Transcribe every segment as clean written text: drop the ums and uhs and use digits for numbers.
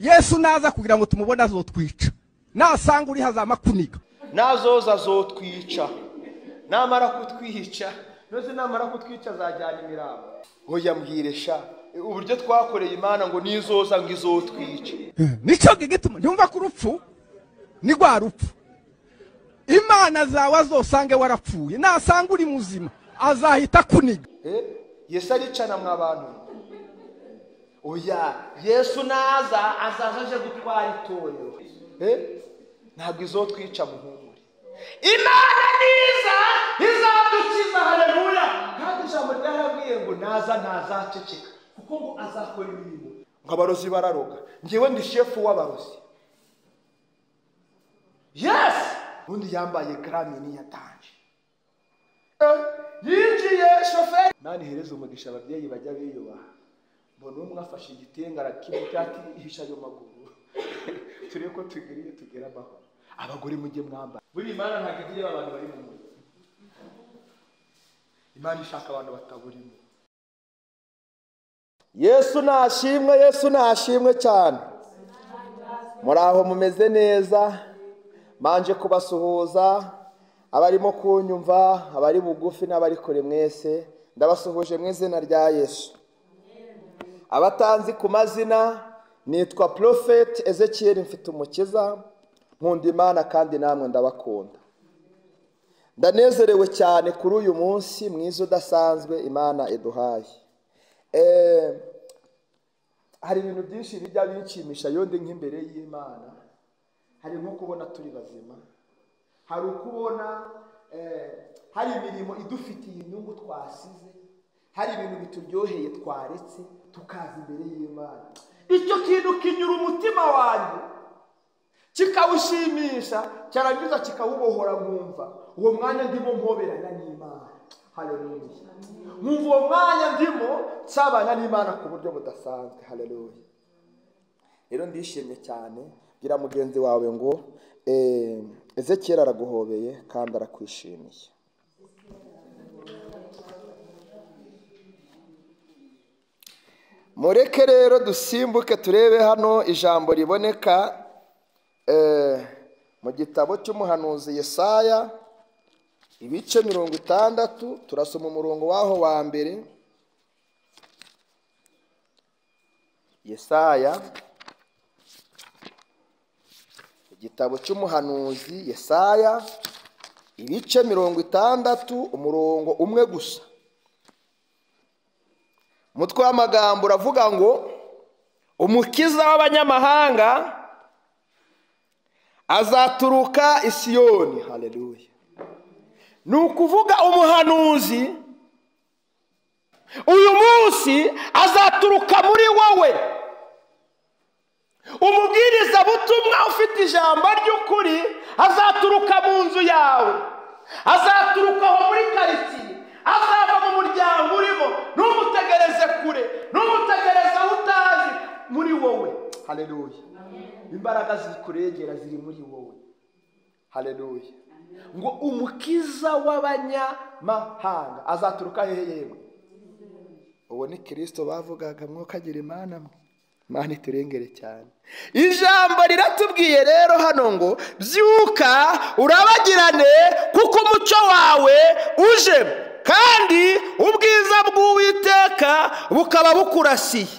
Yesu naza kugira ngo tumubone azotwica. Nasanga uri hazama kuniga. Nazoza azotwica. Namara kutwica, noze namara kutwica azajyana imirambo. Oya mbwiresha uburyo twakoreye Imana ngo nizoza ngo izotwica. Nico gituma ntumva ku rupfu ni rwa rupfu. Imana zawe azosange warapfuye, nasanga uri muzima azahita kuniga. Yesu aricana mwa bantu. Oya Yesu naza azaza aje gutwara itorero. Ntabwo izotwica muhumure. Imana niza izadukiza, haleluya. Kandi ijambo ryarabwiye ngo naza ntazaceceka kuko ngo azakora imirimo. Ngo abarozi bararoga. Ngewe ndi shefu w'abarozi. Yes! Undi yambaye Grammy ni yatanje. Yinjiye shoferi. Nani hereza umugisha ababyeyi bajya biyubaha. Mbona umwe afashe igitenga arakimutati ihisha ayo maguru. Turebe ko tugiriye tugera amahoro. Abagore mujye mwambara. Buri Imana ntabwo igira abantu bari mu muriro. Imana ishaka abantu bataburimo. Yesu nashimwe, Yesu nashimwe cyane. Muraho mumeze neza. Manje kubasuhuza abarimo kunyumva, abari bugufi n'abari kure mwese, ndabasuhuje mu izina rya Yesu. Abatanzi ku mazina nitwa Prophet Ezekiel Mfitumukiza, nkunda Imana kandi namwe ndabakunda. Ndanezerewe cyane kuri uyu munsi mwiza udasanzwe Imana iduhaye. Hari ibintu byinshi bijya binshimisha yonde nk'imbere y'Imana. Hari nko kubona turi bazima, hari ukubona hari imirimo idufitiye inyungu twasize, hari ibintu bituryoheye twaretse tukaza imbere y'Imana. Icyo kintu kinyura umutima wanjye kikawushimisha, cyarangiza kikawubohora, nkumva uwo mwanya ndimo mpoberana n'Imana. Haleluya. Nkumva uwo mwanya ndimo nsabana n'Imana ku buryo budasanzwe. Haleluya. Rero ndishimye cyane. Gira mugenzi wawe ngo Ezekiel araguhobeye kandi arakwishimiye. Mureke rero dusimbuke turebe hano ijambo riboneka mu gitabo cy'umuhanuzi Yesaya ibice 60, turasoma umurongo waho wa mbere. Yesaya, igitabo cy'umuhanuzi Yesaya ibice 60 umurongo umwe gusa. Mutwe w'amagambo uravuga ngo umukiza w'abanyamahanga azaturuka i Siyoni. Haleluya. Ni ukuvuga umuhanuzi uyu munsi azaturuka muri wowe. Umubwiriza butumwa ufite ijambo ry'ukuri azaturuka mu nzu yawe, azaturuka aho muri karitsiye, azava mu muryango urimo. Ntumutegereze kure, ntumutegereze aho utazi, muri wowe. Haleluya. Imbaraga zikuregera ziri muri wowe. Haleluya. Ngo umukiza w'abanyamahanga azaturuka hehe? Yemwe uwo ni Kristo bavugaga, mwokagira Imana mwe. Imana iturengere cyane. Ijambo riratubwiye rero hano ngo byuka urabagirane kuko umucyo wawe uje, kandi ubwiza bw'Uwiteka bukaba bukurasiye.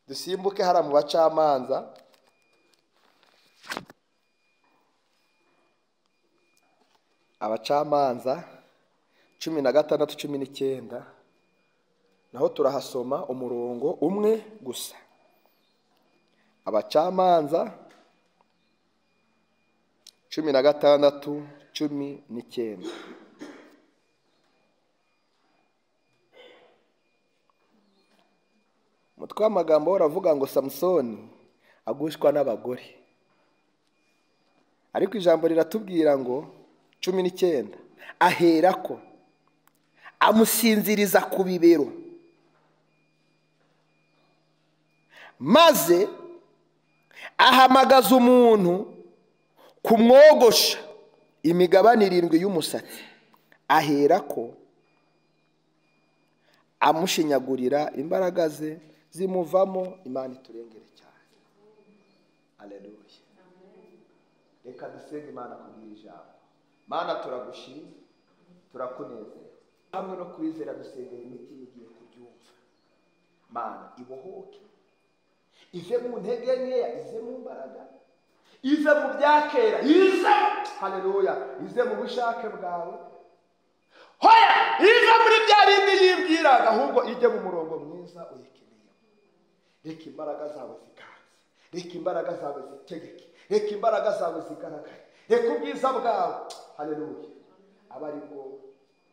Dusimbuke hara mu bacamanza. Abacamanza 16:19, naho turahasoma umurongo umwe gusa. Abacamanza 16:19. Mutwe w'amagambo uravuga ngo Samusoni agushwa n'abagore. Ariko ijambo riratubwira ngo 19 aherako amusinziriza ku bibero, maze ahamagaza umuntu kumwogosha imigabane 7 y'umusatsi, aherako amushinyagurira imbaraga ze zimuvamo. Imana iturengere cyane. Haleluya. Reka dusenge Imana kubwira ijambo. Mana, turagushima, turakunezera, hamwe no kwizera dusengera imitima igiye kubyumva. Mana, ibohoke, ive mu ntege nkeya, ize mu mbaraga, ive mu byakera, ize, haleluya, ize mu bushake bwawe. Hoya, ive muri bya bindi yibwiraga, ahubwo ijye mu murongo mwiza uyikeneye. Reka imbaraga zawe ziganze, reka imbaraga zawe zitegeke, reka imbaraga zawe zigaragare, reka ubwiza bwawe, haleluya, abe ari bwo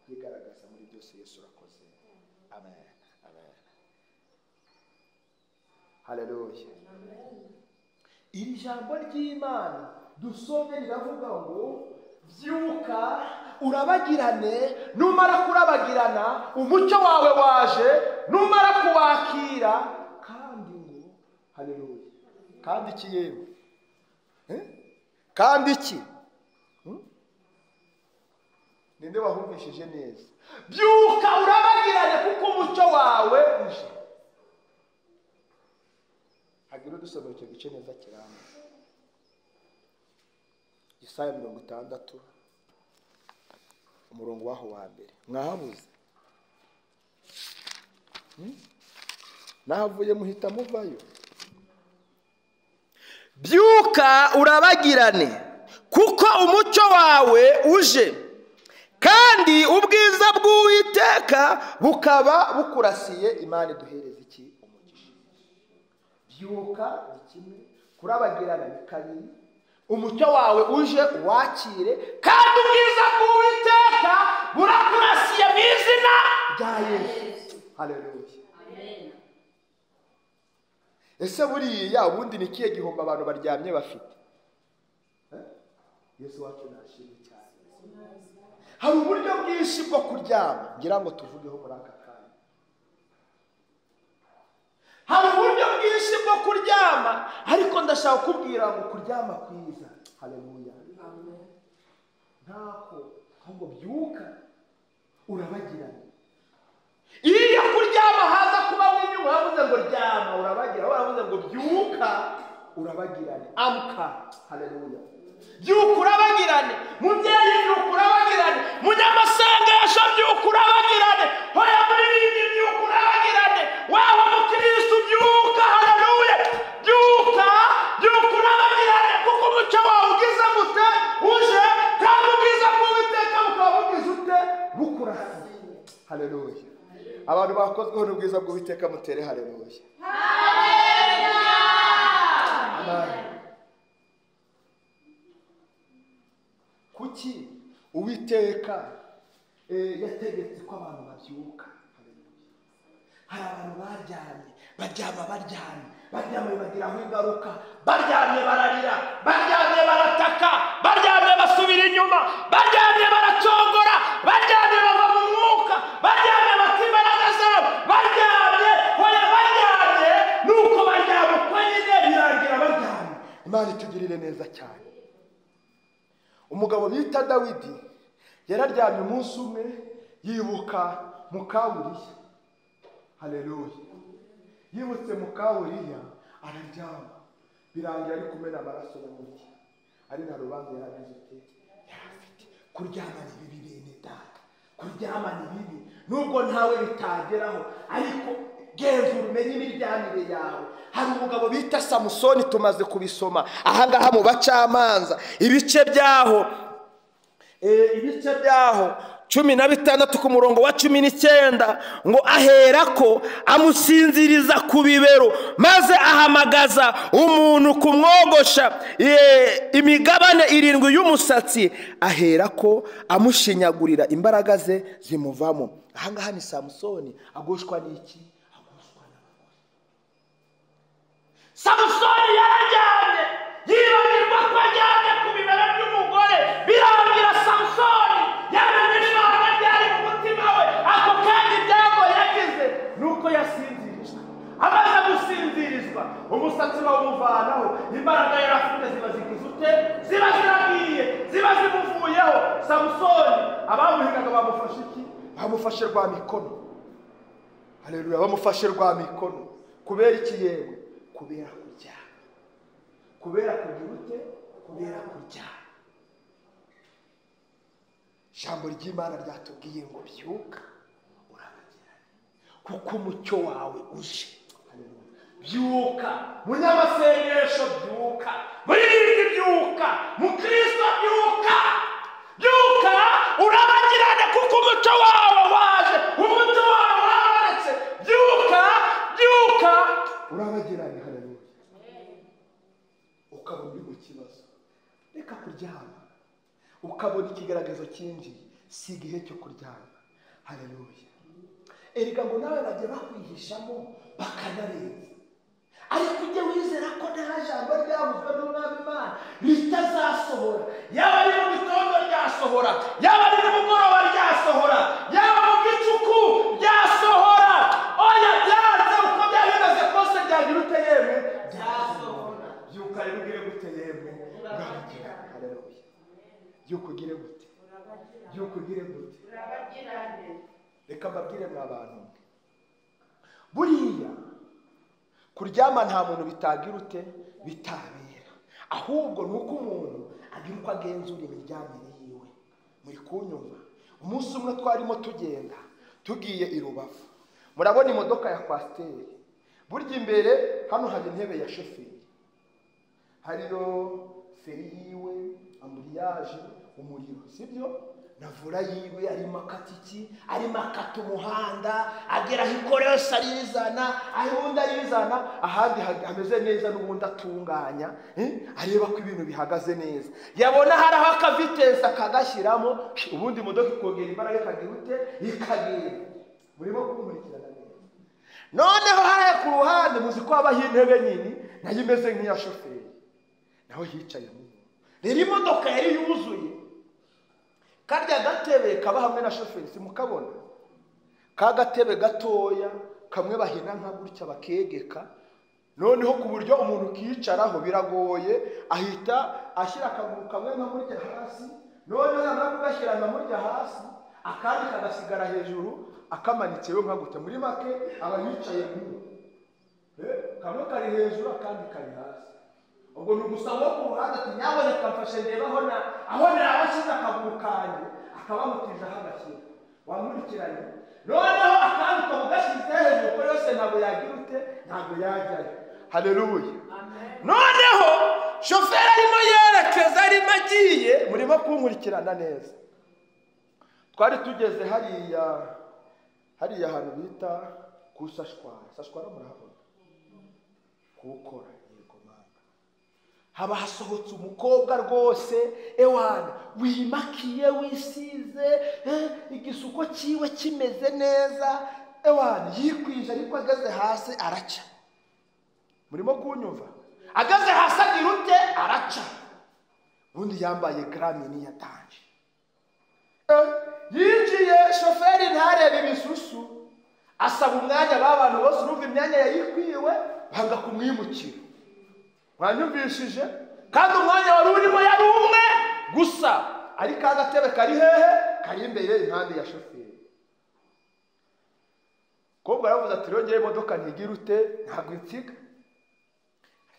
bwigaragaza muri byose. Yesu urakoze. Amen, amen. Haleluya. Iri jambo ry'Imana dusomye riravuga ngo byuka urabagirane, numara kurabagirana umucyo wawe waje, numara kuwakira, kandi ngo haleluya, kandi iki yewe, kandi iki ninde wahumvishije neza? Byuka urabagirane kuko umucyo wawe uje. Hagira udusomera icyo gice neza kiramba. Yesaya 60 umurongo waho wa mbere. Mwahabuze? Nahavuye muhita muvayo. Byuka urabagirane kuko umucyo wawe uje, kandi ubwiza bw'Uwiteka bukaba bukurasiye. Imana iduhereza iki? Umugisha. Byuka ni kimwe, kurabagirana ni kabiri, umucyo wawe uje uwakire, kandi ubwiza bw'Uwiteka burakurasiye mu izina rya Yesu. Haleluya. Ese buriya ubundi ni ikihe gihombo abantu baryamye bafite? Yesu wacu nashimwe cyane. Hari uburyo bwinshi bwo kuryama, ngira ngo tuvugeho muri aka kanya. Hari uburyo bwinshi bwo kuryama, ariko ndashaka kukubwira ngo kuryama kwiza, haleluya, ntako, ahubwo byuka urabagirana. Iyo kuryama haza kuba winyuma, uravuze ngo ryama urabagira, uravuze ngo byuka urabagirane, amka, haleluya. Byuka urabagirane, mubyeyi byuka urabagirane, munyamasengesho byuka urabagirane, hoya muririmbyi byuka urabagirane, waba mukristo byuka, haleluya, byuka, byuka urabagirane, kuko umucyo wawe ugize gute? Uje, kandi ubwiza bw'Uwiteka bukaba bugize ute? Bukurasiye. Haleluya. Abantu bakozweho n'ubwiza bw'Uwiteka mutere haleluya. Amen. Kuki Uwiteka yategetse ko abantu babyuka? Hari abantu baryamye, baryama baryamye, baryamye bagiraho ingaruka, baryamye bararira, baryamye barataka, baryamye basubira inyuma, baryamye baracogora, baryamye bava mu mwuka, baryamye bata imbaraga zabo, baryamye, hoya baryamye, nuko baryama uko nyine birangira baryamye. Imana itugirire neza cyane. Umugabo bita Dawidi yararyamye umunsi umwe yibuka mukaburiya. Haleluya. Yibutse mukaburiya araryama, birangira ari kumena amaraso n'umuti, ari na rubanza yaragize ute? Yarafite. Kuryama ni bibi bene data, kuryama ni bibi, nubwo ntawe bitageraho, ariko genzura umenye imiryamire yawe. Hari umugabo bita Samusoni, tumaze kubisoma ahangaha mu bacamanza, ibice byaho 16 ku murongo wa 19, ngo aherako amusinziriza ku bibero, maze ahamagaza umuntu kumwogosha imigabane 7 y'umusatsi, aherako amushinyagurira imbaraga ze zimuvamo. Ahangaha ni Samusoni agushwa n'iki? Agushwa n'abagore. Samusoni yararyamye yibagirwa ko aryamye ku bibero by'umugore, birangira Samusoni yamenye n'ibanga ryari mu mutima we. Ako kanya ibyago yagize nuko yasinzirizwa. Amaze gusinzirizwa umusatsi bawumuvanaho, imbaraga yari afite ziba zigize ute? Ziba ziragiye, ziba zimuvuyeho. Samusoni abamuhigaga bamufashe iki? Bamufashe rwa mikono. Haleluya, bamufashe rwa mikono. Kubera iki yewe? Kubera kuryama, Kubera kugira ute? Kubera kuryama. Ijambo ry'Imana ryatubwiye ngo byuka urabagirane kuko umucyo wawe uje. Byuka munyamasengesho, byuka muririmbyi, byuka mukristo, byuka byuka urabagirane kuko umucyo wawe waje, umucyo wawe wabonetse. Byuka byuka urabagirane. Haleluya. Ukabona uri mu kibazo, reka kuryama. Ukabona ikigaragazo cyinjiye, si igihe cyo kuryama. Haleluya. Erega ngo nawe bajya bakwihishamo bakanarenza, ariko ujye wizera ko nta jambo ryavuzwe n'Umwami Imana ritazasohora. Yaba ari mu gitondo ryasohora, yaba ari nimugoroba ryasohora, yaba mu gicuku ryasohora. Oya, byanze uko byari bimeze kose byagira ute yemwe? Byasohora. Byuka rero ugire gute yemwe? Urabagirane. Haleluya. Byuka ugire gute? Byuka ugire gute? Reka mbabwire mwa bantu, buriya kuryama nta muntu bitagira ute bitabera, ahubwo ni uko umuntu agira uko agenzura imiryamire yiwe. Muri kunyumva? Umunsi umwe twarimo tugenda tugiye i Rubavu, murabona imodoka ya kwasiteri, burya imbere hano hari intebe ya shoferi, hariyo feri yiwe, amburiyaje, umuriro, sibyo? Na vola yiwe arimo akatiki, arimo akata umuhanda, agera aho ikoresha arizana, aho ubundi arizana, ahandi hameze neza n'ubundi atunganya, areba ko ibintu bihagaze neza. Yabona hari aho akavitesi akagashyiramo, ubundi imodoka ikongera imbaraga ikagira ute? Ikagenda. Murimo kunkurikirana neza? Noneho hariya ku ruhande muzi ko habaho intebe nini nayo imeze nk'iya shoferi, naho hicayemo umuntu. Rero imodoka yari yuzuye, karya gatebe kaba hamwe na shoferi, simukabona ka gatebe gatoya kamwe bahina nka gutya bakegeka, noneho ku buryo umuntu kicaraho biragoye, ahita ashyira akaguru kamwe nka murya hasi, noneho yamara kugashyira nka murya hasi, akandi kagasigara hejuru akamanitse we nka gutya. Muri make aba yicaye nk'ubu, kamwe kari hejuru akandi kari hasi. Ubwo ni ugusaba wo ku ruhande ati nyaboneka mfashe ndebe aho na aho naba ashyize akaguru kanjye, akabamutije aho agashyira. Wamurikiranye noneho akandi ukaba ugashyize hejuru ko yose ntabwo yagira ute, ntabwo yajyayo. Haleluya. Noneho shoferi arimo yerekeza, arimo agiye, murimo kunkurikirana neza. Twari tugeze hariya hariya hantu bita ku Sashwara. Sashwara murahabona? Kuwukora yego mana. Haba hasohotse umukobwa rwose, ewana wimakiye, wisize, igisuko cyiwe kimeze neza, ewana yikwije, ariko ageze hasi araca. Murimo kunyumva? Ageze hasi agira ute? Araca. Ubundi yambaye gramini yatanje. Yinjiye shoferi ntarebe ibisusu, asaba umwanya b'abantu bose, urumva imyanya yayikwiwe, banga kumwimukira. Mwanyumvishije? Kandi umwanya wari urimo yari umwe gusa, ariko agatebe kari hehe? Kari imbere impande ya shoferi. Kobwa aravuze ati rero imodoka ntigira ute, ntabwo insiga.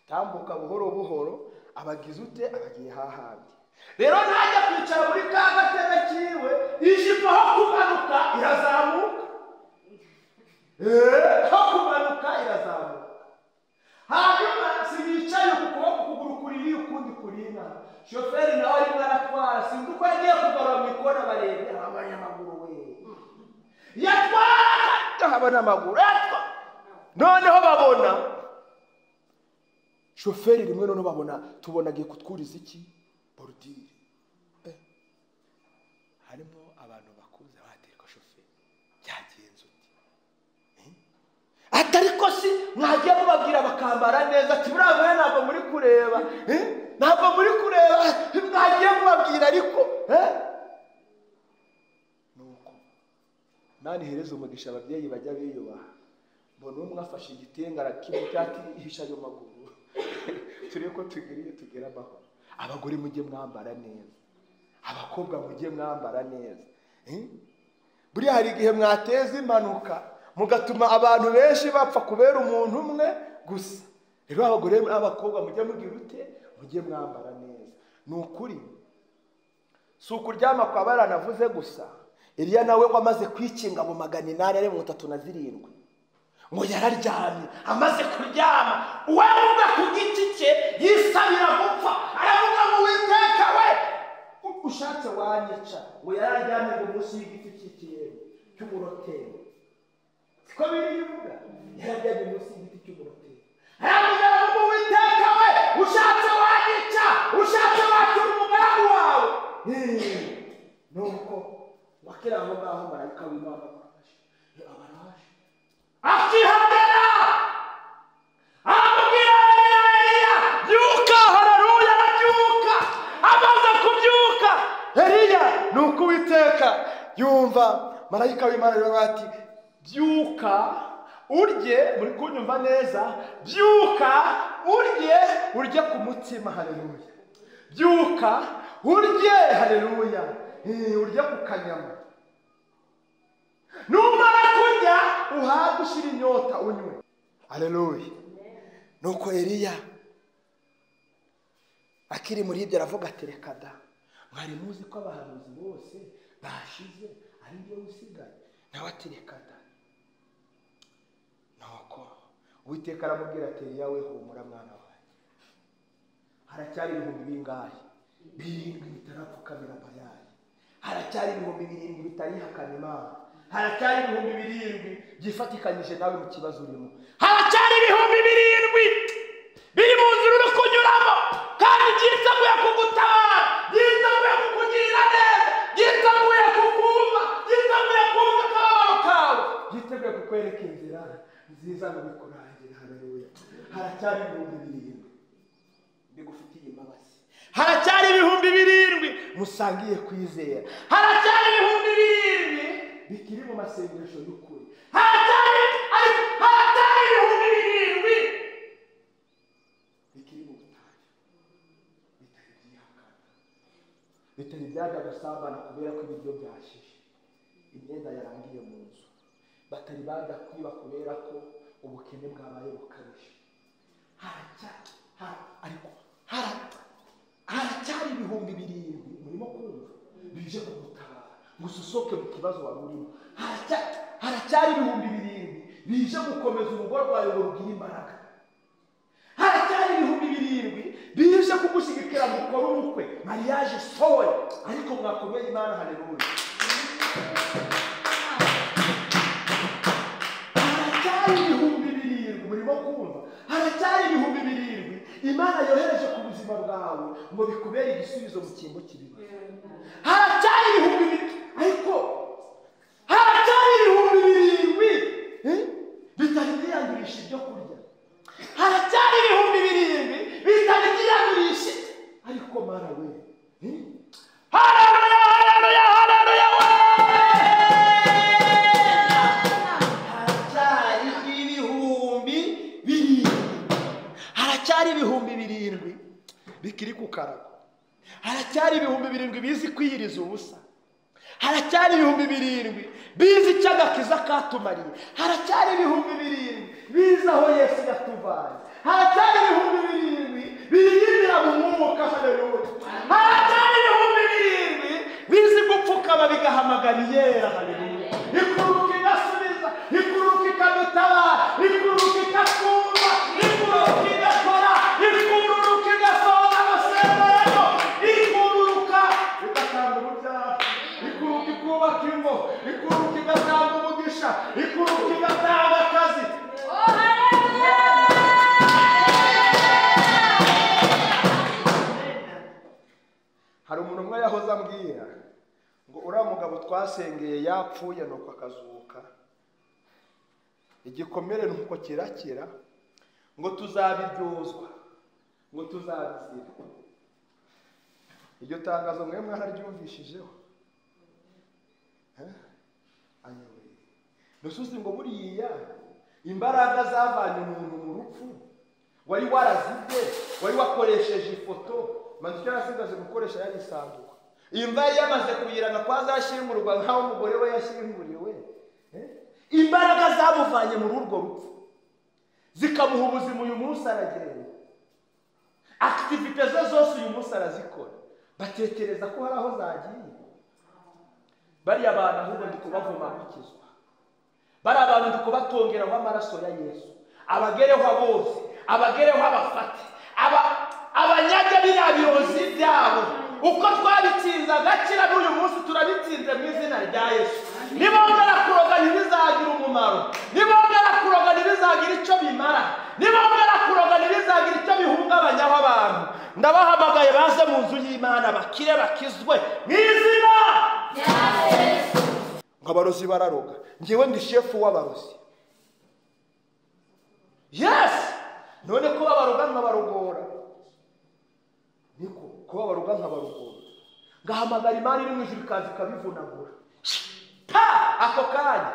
Atambuka buhoro buhoro, abagize ute, abagiye hahandi. Rero ntajya kwicara muri ka gatebe kiwe, ijipo aho kumanuka irazamuka. Aho kumanuka irazamuka. Hanyuma sinicaye ku kuboko, ukuguru kuriri ukundi kurina. Shoferi nawe arimo aratwara, sinzi uko yagiye kugarura mu ikona, barebe abanyamaguru we. Yatwara abanyamaguru, yatwara. Noneho babona shoferi rimwe, noneho babona tubona agiye kutwuriza iki? Borudire. Harimo abantu bakuze baterwa shoferi byagenze uti atariko si mwagiye mubabwira bakambara neza, ati buriya mwe ntabwo muri kureba, ntabwo muri kureba, mwagiye mubabwira ariko nuko Imana ihereza umugisha ababyeyi bajya biyubaha. Mbona umwe afashe igitenga arakimutya ati ihisha ayo maguru, turebe ko tugiriye tugera amahoro. Abagore mujye mwambara neza, abakobwa mujye mwambara neza. Buriya hari igihe mwateza impanuka mugatuma abantu benshi bapfa kubera umuntu umwe gusa. Rero abagore n'abakobwa mujye mugira ute? Mujye mwambara neza. Ni ukuri si ukuryama kwa baranavuze gusa. Eliya nawe wamaze kwikinga mu 837 ngo yararyamye. Amaze kuryama wewe ku giti cye yisabira gupfa, aravuga ngo Uwiteka we ushatse wanyica. Ngo yararyamye ngo munsi y'igiti cy'ikiyembe cy'umuroteri, siko biri bivuga, yararyamye munsi y'igiti cy'umuroteri, aravuga ngo Uwiteka we ushatse wanyica, ushatse watura umugaragu wawe. Nuko wakira aho ngaho marayika w'Imana abaraje akihagera aramubwira Eliya byuka. Haleluya, arabyuka. Amaze kubyuka Eliya, nuko Uwiteka yumva marayika w'Imana aravuga ati byuka urye. Muri kunyumva neza? Byuka urye, urye ku mutima. Haleluya. Byuka urye, haleluya, urye ku kanyama. Numara kurya uhabwe ushira inyota unywe. Haleluya. Nuko Eliya akiri muri ibyo aravuga ati reka da, mwari muzi ko abahanuzi bose bashize ari njye usigaye. Nawe ati reka da. Nuko Uwiteka aramubwira ati Eliya we humura mwana wanjye, haracyari ibihumbi bingahe? 7 bitarapfukamira Bayali, haracyari ibihumbi 7 bitarihakana Imana, haracyari ibihumbi 7 byifatikanyije nawe mu kibazo urimo, haracyari ibihumbi 7 biri mu nzira uri kunyuramo kandi byiteguye kugutabara, byiteguye kukugirira neza, byiteguye kukumva, byiteguye kumva akababaro kawe, byiteguye kukwereka inzira nziza ngo bikurangire. Haleluya. Haracyari ibihumbi 7 bigufitiye imbabazi, haracyari ibihumbi 7 musangiye kwizera, haracyari ibihumbi 7 bikiri mu masengesho y'ukuri, haracyari ibihumbi 7 bikiri mu butayu, bitari byihakana, bitari byajya gusambana kubera ko ibiryo byashize, imyenda yarangiye mu nzu, batari bajya kwiba kubera ko ubukene bwabaye bukabije. Haracyari ibihumbi 7 murimo kumva bije kugutabara ngo usohoke mu kibazo wari urimo. Haracyari ibihumbi 7 bije gukomeza urugo rwawe ngo rugire imbaraga. Haracyari ibihumbi 7 bije kugushyigikira ngo ukore ubukwe, mariage sowe, ariko mwakomeye Imana. Haleluya. Haracyari ibihumbi 7 murimo kumva, haracyari ibihumbi 7 Imana yohereje ku buzima bwawe ngo bikubere igisubizo mu cyimbo cy'ibibazo. Haracyari ibihumbi 7, ariko haracyari ibihumbi 7 bitari byiyandurisha ibyo kurya, haracyari ibihumbi 7 bitari byiyandurisha, ariko Mana we. Haleluya, haleluya, haleluya we. Haracyari ibihumbi 7, haracyari ibihumbi 7 bikiri ku karago, haracyari ibihumbi 7 bizi kwiyiriza ubusa, haracyari ibihumbi 7 bizi icyo agakiza katumariye, haracyari ibihumbi 7 bizi aho Yesu yatuvanye, haracyari ibihumbi 7 biririmbira mu mwuka. Haleluya. Haracyari ibihumbi 7 bizi gupfukama bigahamagara iyera. Haleluya. Ikuruka igasubiza, ikuruka ikadutabara, ikuruka ikatwumva, ikuruka igakora, ikuruka igasohoza amasezerano, ikuruka igatanga urubyaro, ikuruka ikubaka ingo, ikuruka igatanga umugisha, ikuruka igatanga akazi. Hari umuntu umwe yahoze ambwira ngo uriya mugabo twasengeye yapfuye nuko akazuka, igikomere nuko kirakira, ngo tuzabiryozwa, ngo tuzabizira. Iryo tangazo mwe mwararyumvishijeho? Nusuzi ngo buriya imbaraga zavanye umuntu mu rupfu wari warazibye, wari wakoresheje ifoto, maze icyo yasigaje gukoresha yari isanduku. Imva yari yamaze kuyiranga ko azashyingurwa nk'aho umugore we yashyinguriwe. Imbaraga zamuvanye muri urwo rupfu zikamuha ubuzima, uyu munsi aragenda. Activité ze zose uyu munsi arazikora. Batekereza ko hari aho zagiye. Bariya bantu ahubwo ndi kubavuma gukizwa. Bari abantu ndi kubatongeraho amaraso ya Yesu. Abagereho bose, abagereho abafate, abanyage biriya birozi byabo. Uko twabitsinze agakira n'uyu munsi turabitsinze mu izina rya Yesu. Nibongera kuroga ntibizagira umumaro. Nibongera kuroga ntibizagira icyo bimara. Nibongera kuroga ntibizagira icyo bihungabanyaho abantu. Ndabahamagaye baze mu nzu y'Imana bakire bakizwe mu izina rya Yesu. Ngo abarozi bararoga. Njyewe ndi shefu w'abarozi. Yes! None ko babaroga nkabarogora. Niko kuba baroga nkabarogora. Ngahamagara Imana iri mu ijuru ikaza ikabivunagura. Pa! Ako kanya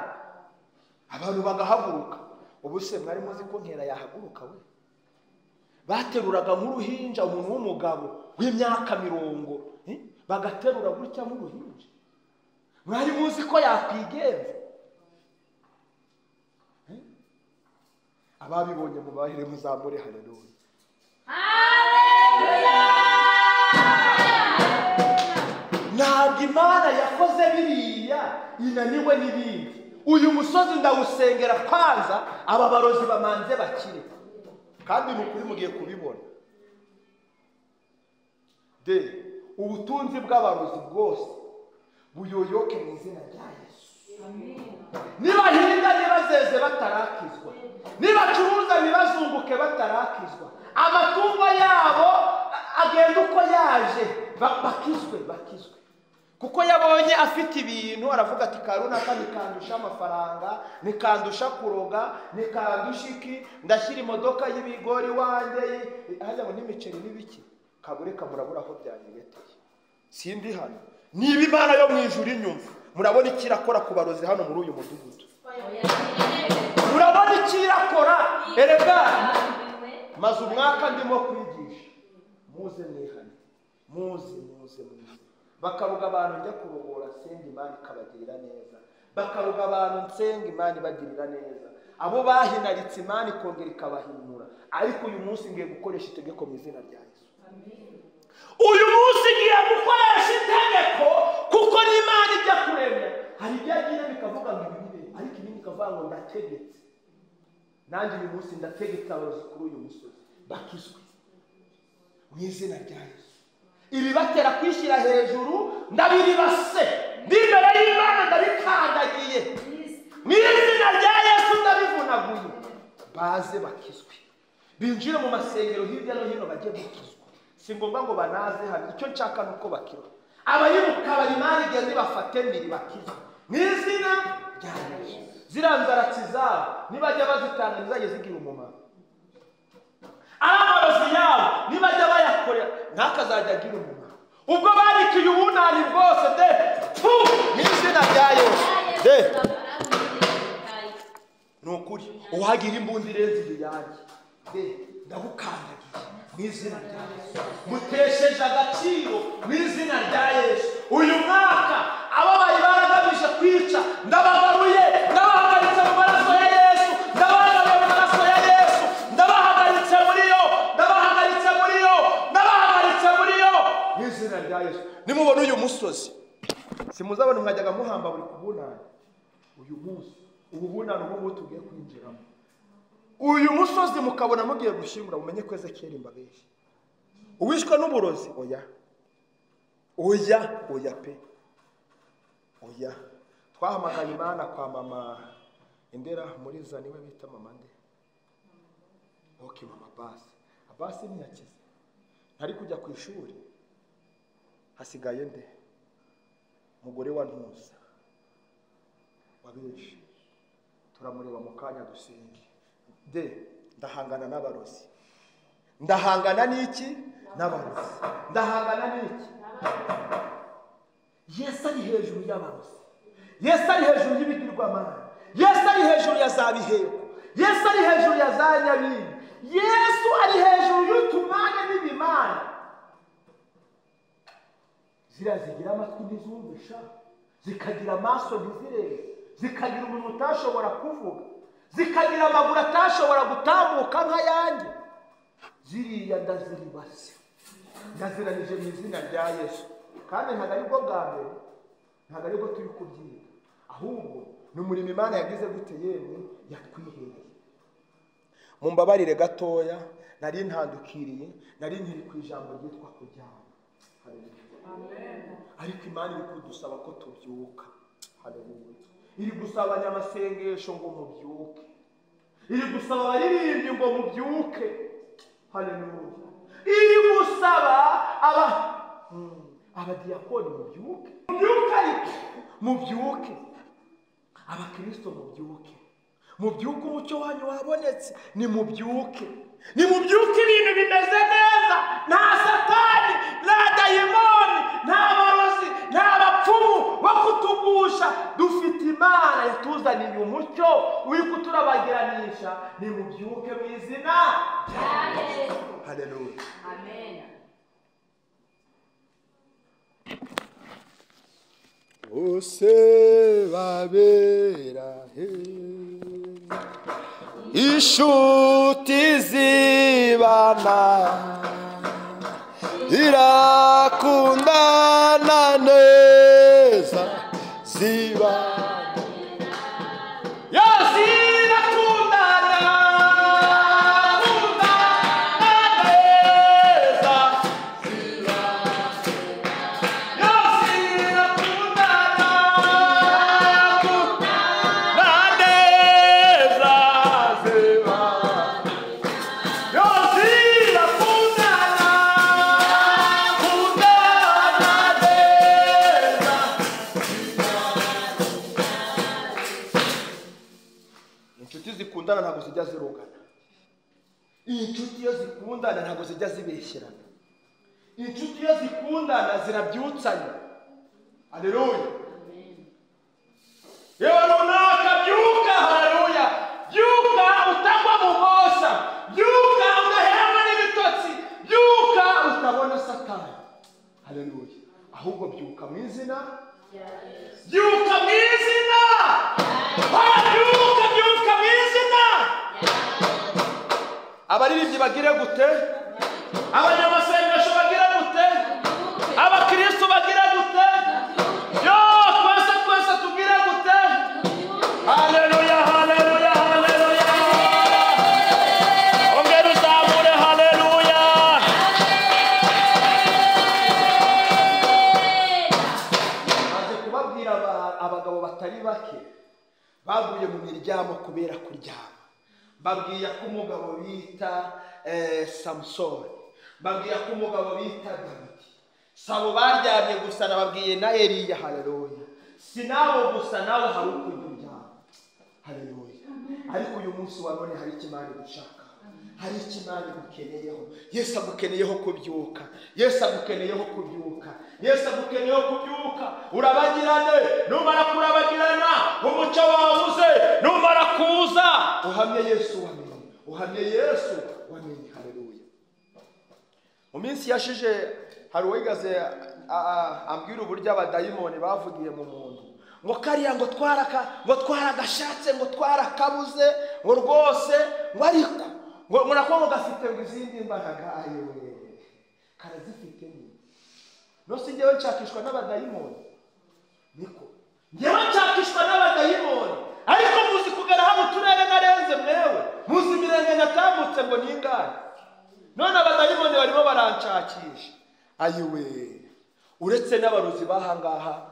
abantu bagahaguruka. Ubu se mwari muzi ko Nkera yahaguruka we? Bateruraga nk'uruhinja umuntu w'umugabo w'imyaka 40, bagaterura gutya nk'uruhinja. Mwari muzi ko yakwigenza? Ababibonye mubahire muzamure haleluya. Haleluya. Ntabwo Imana yakoze biriya inaniwe n'ibindi. Uyu musozi ndawusengera kwanza aba barozi bamanze bakire. Kandi nukuri mugiye kubibona. De ubutunzi bw'abarozi bwose buyoyoke mu izina rya Yesu. Nibahinga nibazeze batarakizwa. Nibacuruza nibazunguke batarakizwa. Amatungo yabo agenda uko yaje, bakizwe bakizwe. Kuko yabonye afite ibintu aravuga ati karunaka nikandusha amafaranga, nikandusha kuroga, nikandusha iki, ndashyira imodoka y'ibigori wanjye, hajya ngo n'imiceri n'ibiki. Kabureka murabura aho byanyegeteye. Sindi hano. Niba Imana yo mu ijuru inyumva, murabona ikirakora ku barozi hano muri uyu mudugudu. Murabona ikirakora. Erega maze umwaka ndimo kwigisha. Muze mwihane. Muze muze muze. Bakaruga abantu njya kurogora nsenga Imana ikabagirira neza. Bakaruga abantu nsenga Imana ibagirira neza. Abo bahinaritse Imana ikongera ikabahinura. Ariko uyu munsi ngiye gukoresha itegeko mu izina rya Yesu. Uyu munsi ngiye gukoresha itegeko kuko n'Imana ijya kuremya. Hari ibyo yagira bikavuga ngo ibi bibe, ariko ibindi ikavuga ngo ndategetse. Nanjye uyu munsi ndategetse abarozi kuri uyu musozi bakizwe mu izina rya Yesu. Ibibatera kwishyira hejuru ndabiribase, ndi imbere y'Imana ndabikandagiye mu izina rya Yesu ndabivunaguye. Baze bakizwe, binjire mu masengero hirya no hino bajye gukizwa. Si ngombwa ngo banaze hano, icyo nshaka nuko bakira. Abayibuka bari Imana igende bafate mbiri bakizwe mu izina rya Yesu. Ziriya nzaratsi zabo nibajya bazitanga ntizajye zigira umumaro. Amarozi yabo nibajya bayakorera ntakazajya agira umumaro. Ubwo barikiye ubunani bwose de pu mu izina rya Yesu. De ni ukuri uwagira imbunda irenze iyanjye de ndagukandagiye mu izina rya Yesu. Mutesheje agaciro mu izina rya Yesu. Uyu mwaka abo bari baragamije kwica ndabagaruye, ndabahagaritse mu maraso ya Yesu, ndabahagaritse mu maraso ya Yesu, ndabahagaritse muri yo, ndabahagaritse muri yo, ndabahagaritse muri yo mu izina rya Yesu. Nimubona uyu musozi simuzabona mwajyaga muhamba buri kubunana. Uyu munsi ubu bunana ubu tugiye kwinjiramo. Uyu musozi mukabona mugiye gushyingura mumenye ko Ezekiyeli mbabeshye. Uwishwe n'uburozi oya. Oya, oya pe. Oya. Twahamagaye Imana kwa mama Indera muri zaniwe bita mama nde. Okay mama Basi. Abasi ntiyakize. Ntari kujya ku ishuri. Hasigaye nde? Mugore wa Ntuza. Wabeshe. Turamureba mu kanya dusenge. De ndahangana n'abarozi. Ndahangana n'iki? N'abarozi. Ndahangana n'iki? Yesu ari hejuru y'abarozi. Yesu ari hejuru y'ibigirwamana. Yesu ari hejuru ya za biheko. Yesu ari hejuru ya za nyabingi. Yesu ari hejuru y'utumana n'ibimana. Ziriya zigira amatwi ntizumvisha, zikagira amaso ntizirebe, zikagira umuntu utashobora kuvuga, zikagira amaguru atashobora gutambuka nk'ayanjye. Ziriya ndaziribase. Ndaziranije mu izina rya Yesu. Kandi ntabwo aribwo bwa mbere, ntabwo aribwo turi kubyiga, ahubwo ni umurimo Imana yagize gute yemwe yatwihereye. Mumbabarire gatoya, nari ntandukiriye, nari nkiri ku ijambo ryitwa kuryama. Amen. Ariko Imana iri kudusaba ko tubyuka. Haleluya. Iri gusaba abanyamasengesho ngo mubyuke. Iri gusaba abaririmbyi ngo mubyuke. Haleluya. Iri gusaba abadiyakoni mubyuke. Mubyuke ariko mubyuke. Abakristo mubyuke. Mubyuke, umucyo wanyu wabonetse. Ni mubyuke. Ni mubyuke, ibintu bimeze neza. Nta satani, nta dayimoni, nta barozi, nta bapfumu bo kutugusha. Dufite Imana yatuzaniye umucyo uri kuturabagiranisha. Ni mubyuke mu izina rya Yesu. Haleluya. Amen. Bose babera he inshuti zibana irakundana neza zibana yo zirakundana neza yo zirakundana neza zibana yo zirakundana neza. Inshuti zikundana ntabwo zijya zirogana. Inshuti iyo zikundana ntabwo zijya zibeshyerana. Inshuti iyo zikundana zirabyutsanya. Haleluya. Yewe runaka byuka, haleluya. Byuka utagwa mu moshya, byuka udaheranwa n'ibitotsi, byuka utabona Satani. Haleluya. Ahubwo byuka mu izina byuka mu izina byuka, byuka mu izina. Abaririmbyi bagire gute? Abanyamasengesho bagire gute? Abakristo bagire gute? Yo twese twese tugire gute? Haleluya, haleluya, haleluya. Ongera uzamure haleluya. Maze kubabwira abagabo batari bake baguye mu miryamo kubera kuryama. Babwiye ko umugabo bita Samusoni, babwiye ko umugabo bita Dawidi, sabo baryamye gusa, nababwiye na Eliya. Haleluya. Si nabo gusa, nawe hari ukujya uryama. Haleluya. Ariko uyu munsi wa none hari icyo Imana igushaka, hari icyo Imana igukeneyeho. Yesu agukeneyeho kubyuka. Yesu agukeneyeho kubyuka. Yesu agukeneyeho kubyuka. Urabagirane, numara kurabagirana umucyo wawe uze, numara kuza uhamye Yesu wamenye, uhamye Yesu wamenye. Haleluya. Mu minsi yashije hari uwigaze ambwira uburyo abadayimoni bavugiye mu muntu ngo kariya ngo twaraka, ngo twaragashatse, ngo twarakabuze, ngo rwose ngo ariko ngo nako ngo gafite ngo izindi mbaraga. Ayewe karazifite ni no si njyewe nshakishwa n'abadayimoni, niko njyewe nshakishwa n'abadayimoni. Ariko muzi kugera hano uturere narenze mwewe, muzi imirenge natambutse ngo ningahe, none abadayimoni barimo baranshakisha. Ayiwe, uretse n'abarozi bahangaha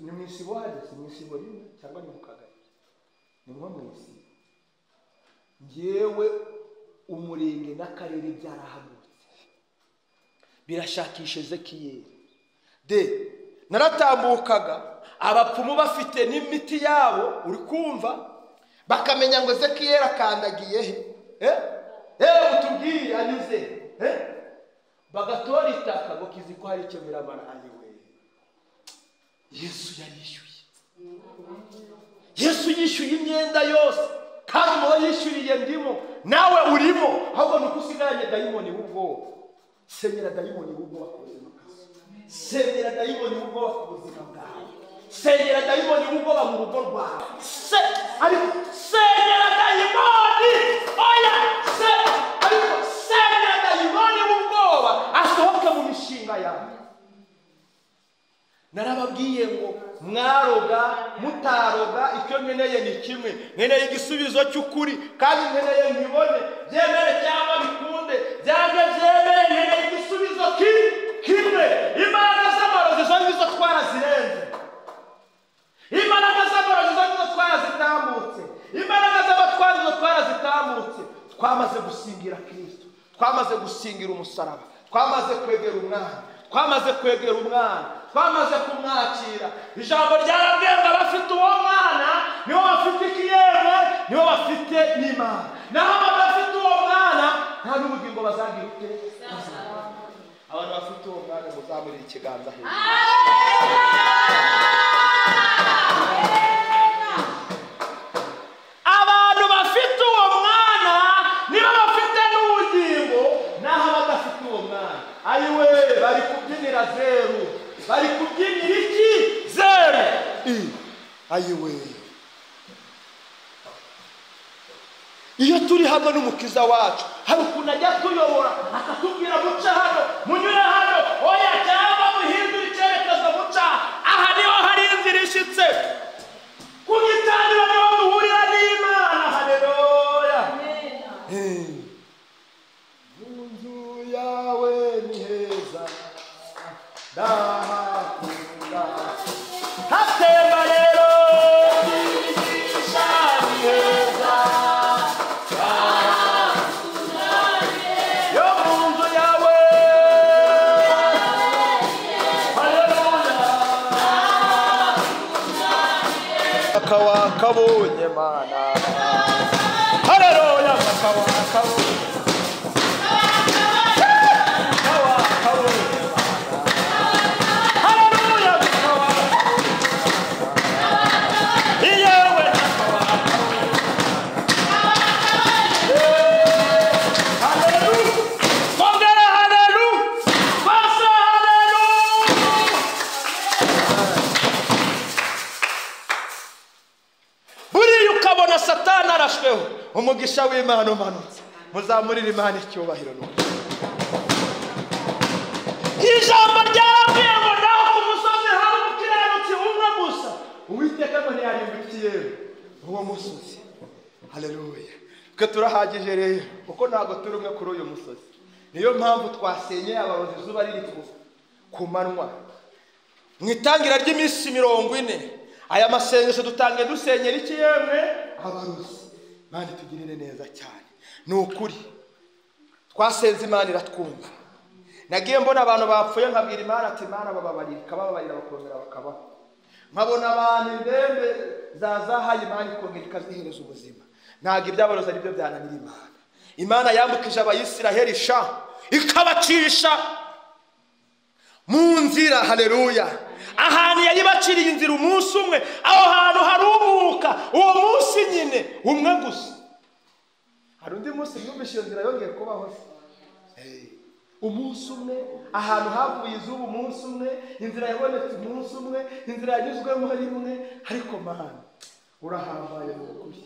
ni mu isibo hajya, si mu isibo rimwe cyangwa ni mu kagari, ni nko mu isibo. Njyewe umurenge n'akarere byarahagurutse birashakisha Ezekiyeli. De naratambukaga abapfumu bafite n'imiti yabo, uri kumva, bakamenya ngo Ezekiyeli akandagiye he, utubwiye anyuze he, bagatora itaka ngo kizi ko hari icyo biramara. Ayiwe, Yesu yarishyuye. Yesu yishyuye imyenda yose, kandi mubo yishyuriye ndimo, nawe urimo. Ahubwo nuko usigaranye dayimoni w'ubwoba. Senyera dayimoni w'ubwoba ku buzima bwawe. Senyera dayimoni w'ubwoba ku buzima bwawe. Senyera dayimoni w'ubwoba mu rugo rwawe. Ariko senyera dayimoni, oya, ariko senyera dayimoni w'ubwoba. Narababwiye ngo mwaroga mutaroga, icyo nkeneye ni kimwe, nkeneye igisubizo cy'ukuri, kandi nkeneye nkibone, byemere cyangwa bikunde, byange byemere, nkeneye igisubizo kimwe. Imbaraga z'amarozi zo nizo twarazirenze, imbaraga z'amarozi zo nizo twarazitambutse, imbaraga z'abatwara zo twarazitambutse. Twamaze gusingira Kristo, twamaze gusingira umusaraba, twamaze kwegera umwana, twamaze kwegera umwana, twamaze kumwakira. Ijambo ryarabwiye ngo abafite uwo mwana nibo bafite ikiyemwe, nibo bafite n'Imana, naho abadafite uwo mwana nta n'ubugingo bazagira ute. Abantu bafite uwo mwana muzamurire ikiganza hejuru. Abantu bafite uwo mwana nibo bafite n'ubugingo, naho abadafite uwo mwana ayiwe bari kubyinira zeru, bari kubyinira iki? Zeru. Ayiwe, iyo turi hamwe n'umukiza wacu hari ukuntu ajya tuyobora akatubwira muca hano, munyure hano, oya cyangwa muhindure icyerekezo muca aha, niho hari inzira ishitse ku gicaniro, niho duhurira n'Imana. Haleluya. Mu nzu yawe ni heza, ndahakunda, hatemba rero imigisha ni heza, yo mu nzu yawe. Haleluya. Akawakabonye Mana, haleluya, akawakabonye, akawakabonye Mana, Haleluya. Iyewe haleluya, kongera haleluya, basa haleluya. Buriya ukabona Satani arashweho, umugisha w'Imana umanutse, muzamurire Imana icyubahiro. Nuko ijambo ryarabwiye ngo naho ku musozi hari umukiranutsi umwe gusa, Uwiteka ngo ntiyarimbukiye uwo musozi. Haleluya. Twe turahagije rero, kuko ntabwo turi umwe kuri uyu musozi. Niyo mpamvu twasenyeye abarozi izuba riri ku manywa. Mu itangira ry'iminsi 40 aya masengesho dutangiye dusenyera iki yemwe? Abarozi. Imana itugirire neza cyane. Ni ukuri twasenze Imana iratwumva. Nagiye mbona abantu bapfuye nkabwira Imana ati Imana bababarira, ikabababarira bakongera bakabaho. Nkabona abantu indembe zazahaye Imana ikongera ikazihereza ubuzima. Ntabwo ibyabarozi ari byo byananira Imana. Imana yambukije Abayisiraheli sha, ikabacisha mu nzira. Haleluya. Ahantu yayibaciriye inzira umunsi umwe, aho hantu harumuka uwo munsi nyine umwe gusa. Hari undi munsi mwumvise iyo nzira yongeye kubaho se? Umunsi umwe ahantu havuye izuba, umunsi umwe inzira yabonetse, umunsi umwe inzira yanyuzwemo rimwe. Ariko Mana urahambaye ni ukuri,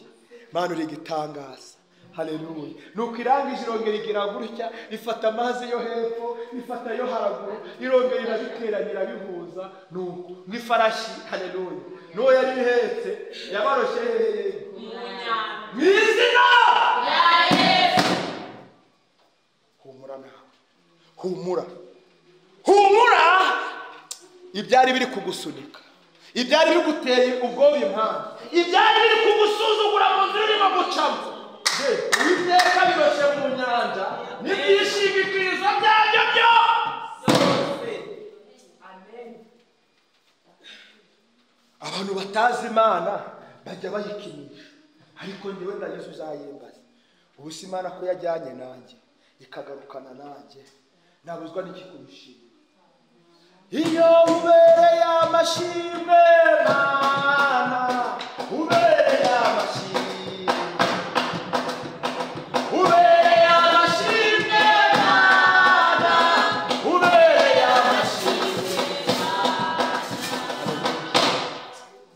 Mana uri igitangaza. Haleluya. Nuko irangije irongera igira gutya, ifata amazi yo hepfo, ifata yo haraguru, irongera irabiteranya irabihuza. Nuko nk'ifarashi, haleluya, n'uwo yari ihetse yabaroshye hehe? Mu izina. Humura nawe, humura, humura. Ibyari biri kugusunika, ibyari biguteye ubwoba impamvu, ibyari biri kugusuzugura mu nzira urimo gucamo, Uwiteka biroshye mu nyanja n'ibyishingikirizo byabyo byose. Abantu batazi Imana bajya bayikinisha, ariko njyewe ndayizi uzayimbaza. Ubu si Imana ko yajyanye nanjye ikagarukana nanjye, nabuzwa n'iki kuyishima? Iyo ubereye amashimwe Mana, ubereye amashimwe, ubereye amashimwe Mana, ubereye amashimwe.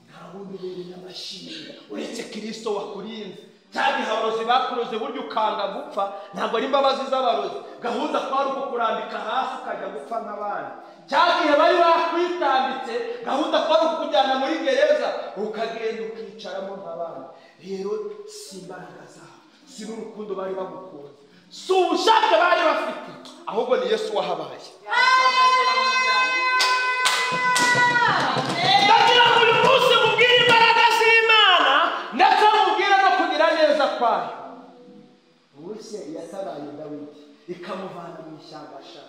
Nta wundi ubereye amashimwe uretse Kristo wakurinze. Cyangwa abarozi bakuroze burya ukanga gupfa. gupfa, ntabwo ari imbabazi z'abarozi. Gahunda kwari ukukurambika hasi ukajya gupfa nk'abandi. Cya gihe bari bakwitambitse, gahunda kwari ukukujyana muri gereza ukagenda ukicaramo nk'abandi. Rero si imbaraga zabo, si n'urukundo bari bagukunze, si ubushake bari bafite, ahubwo ni Yesu wahabaye. Ndagira ngo uyu munsi mubwire imbaraga z'Imana, ndetse mubwire no kugira neza kwayo. Mose yatabaye Dawidi ikamuvana mu ishyamba sha.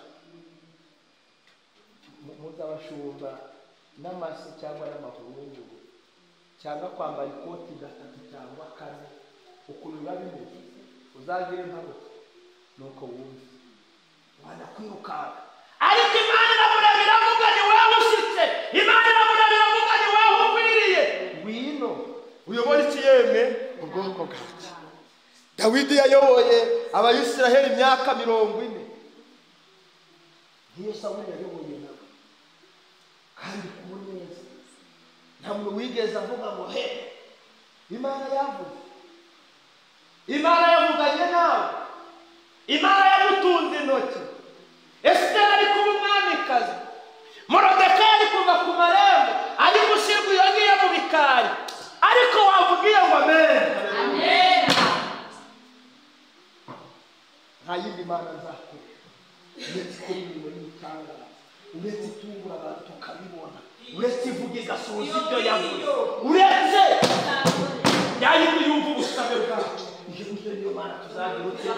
Muzabashumba n'amase cyangwa n'amahurungu cyangwa kwambara ikoti gatatu cyangwa kane, ukuntu biba bimeze uzagire impanuka nuko wumve wanakwirukanka. Ariko Imana iramureba iravuga ni wowe ushyitse, Imana iramureba iravuga ni wowe ukwiriye, ngwino uyobore iki yemwe ubwoko bwanjye. Dawidi yayoboye Abayisiraheli imyaka 40, niyo Sawuli yayoboye nawe, kandi ku neza. Nta muntu wigeze avuga ngo he, Imana yavuze, Imana yavuganye nawe, Imana yagutunze intoki. Esiteri ari kuba umwamikazi, Morodekayi ari kuva ku marembo, ari gushyirwa iyo ngiyo mu bikari, ariko wavugiye ngo amen. Nta yindi mana nzakora uretse ikora imirimo y'ibitangaza, uretse itungura abantu tukabibona, uretse ivuga igasohoza ibyo yavuze, uretse yayindi yumva ubusabe bwacu. Iyo ngiyo niyo mana tuzagira ute?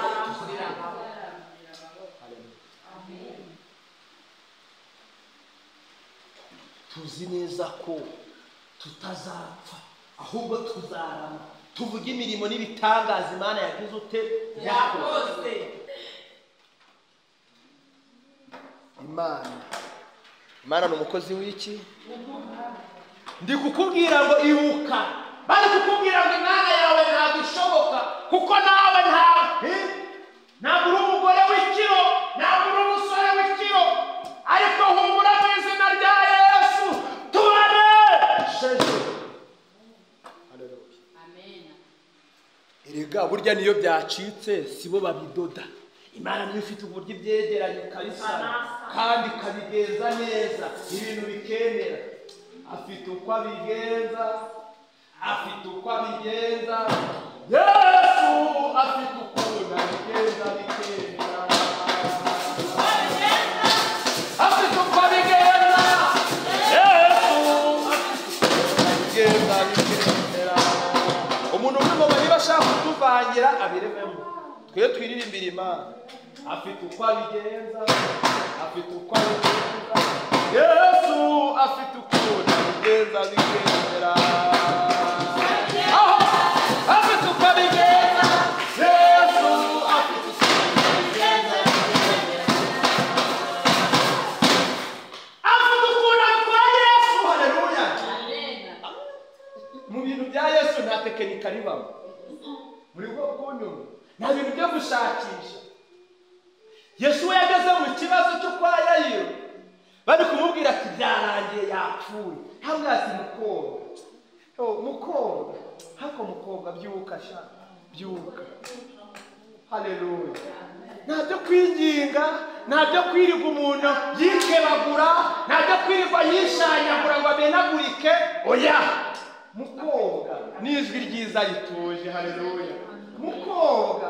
Tuzi neza ko tutazapfa, ahubwo tuzarama, tuvuge imirimo n'ibitangaza Imana yagize ute? Yakoze. Imana ni umukozi w'iki? Ndi kukubwira ngo ibuka. Bari kukubwira ngo Imana yawe ntabwo ishoboka, kuko nawe ntabwo uri umugore w'ikiro, ntabwo uri umusore w'ikiro, ariko humura mu izina rya Yesu tubanesheje. Erega burya niyo byacitse sibo babidoda. Imana niyo ifite uburyo ibyegeranya ikabisana kandi ikabigenza neza, ibintu bikemera. Afite uko abigenza, afite uko abigenza. Yesu afite ukuntu abigenza bikemera. Afite uko abigenza, Yesu afite uko abigenza bikemera. Umuntu umwe ngo niba ashaka kutuvangira abirememo, twe twiririmbira Imana. Afite uko abigenza, afite uko abigenza. Yesu afite ukuntu abigenza bikemera. Afite uko abigenza, Yesu afite ukuntu abigenza bikemera. Afite ukuntu abikora Yesu. Haleluya. Mu bintu bya Yesu nta tekinika ribamo. Muri bwo kunyumva nta bintu byo gushakisha. Yesu we yageze mu kibazo cyo kwa Yayiro, bari kumubwira ati byarangiye yapfuye. Ntabwo ati mukobwa, mukobwa, hako mukobwa byuka sha, byuka. Haleluya. Nta byo kwinginga, nta byo kwirirwa umuntu yikebagura, nta byo kwirirwa yishanyagura ngo amenagurike. Oya, mukobwa, n'ijwi ryiza rituje. Haleluya. Mukobwa,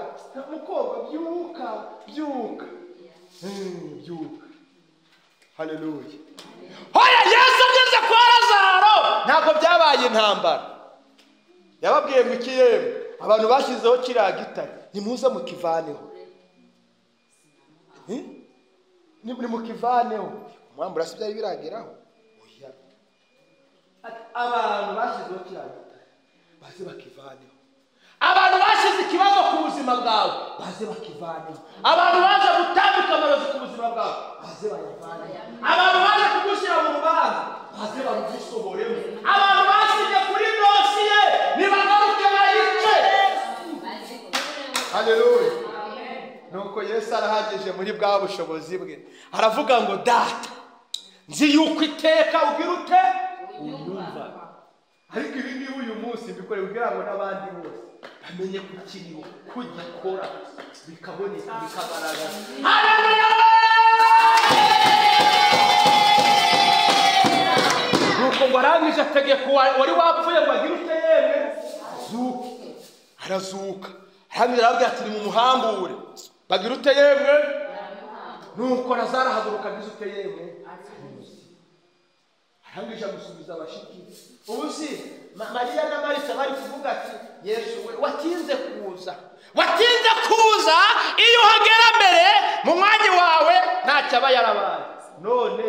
mukobwa byuka, byuka, byuka. Haleluya. Hoya Yesu ageze kwa Lazaro ntabwo byabaye intambara. Yababwiye ngo iki yemwe, abantu bashyizeho kiriya gitare nimuze mukivaneho, nimukivaneho. Umwambura si byari birageraho. Oya, abantu bashyizeho kiriya gitare baze bakivaneho. Abantu bashyize ikibazo ku buzima bwawe baze bakivaneho. Abantu baje gutambika amarozi ku buzima bwawe baze bayavaneho. Abantu baje kugushyira mu rubanza baze barugusohoremo. Abantu basize kuri dosiye nibagaruke bayice. Haleluya. Nuko Yesu arahagije muri bwa bushobozi bwe aravuga ngo data, nzi yuko iteka ugira ute unyumva, ariko ibi ngibi uyu munsi mbikore kugira ngo n'abandi bose Bamenye ko ukiriho, ko ugikora, bikaboneka, bikagaragara. Haleluya! Nuko ngo arangije ategeka wari wapfuye ngo agire ute yemwe zuka. Arazuka. Arangije arababwira ati nimumuhambure. Bagira ute yemwe? Nuko Lazaro ahaguruka agize ute yemwe? Arangije amusubiza abashiki. Ubu si Mariya na Marita bari kuvuga ati Yesu we watinze kuza. Watinze kuza, iyo uhagera mbere mu mwanya wawe ntacyo aba yarabaye. None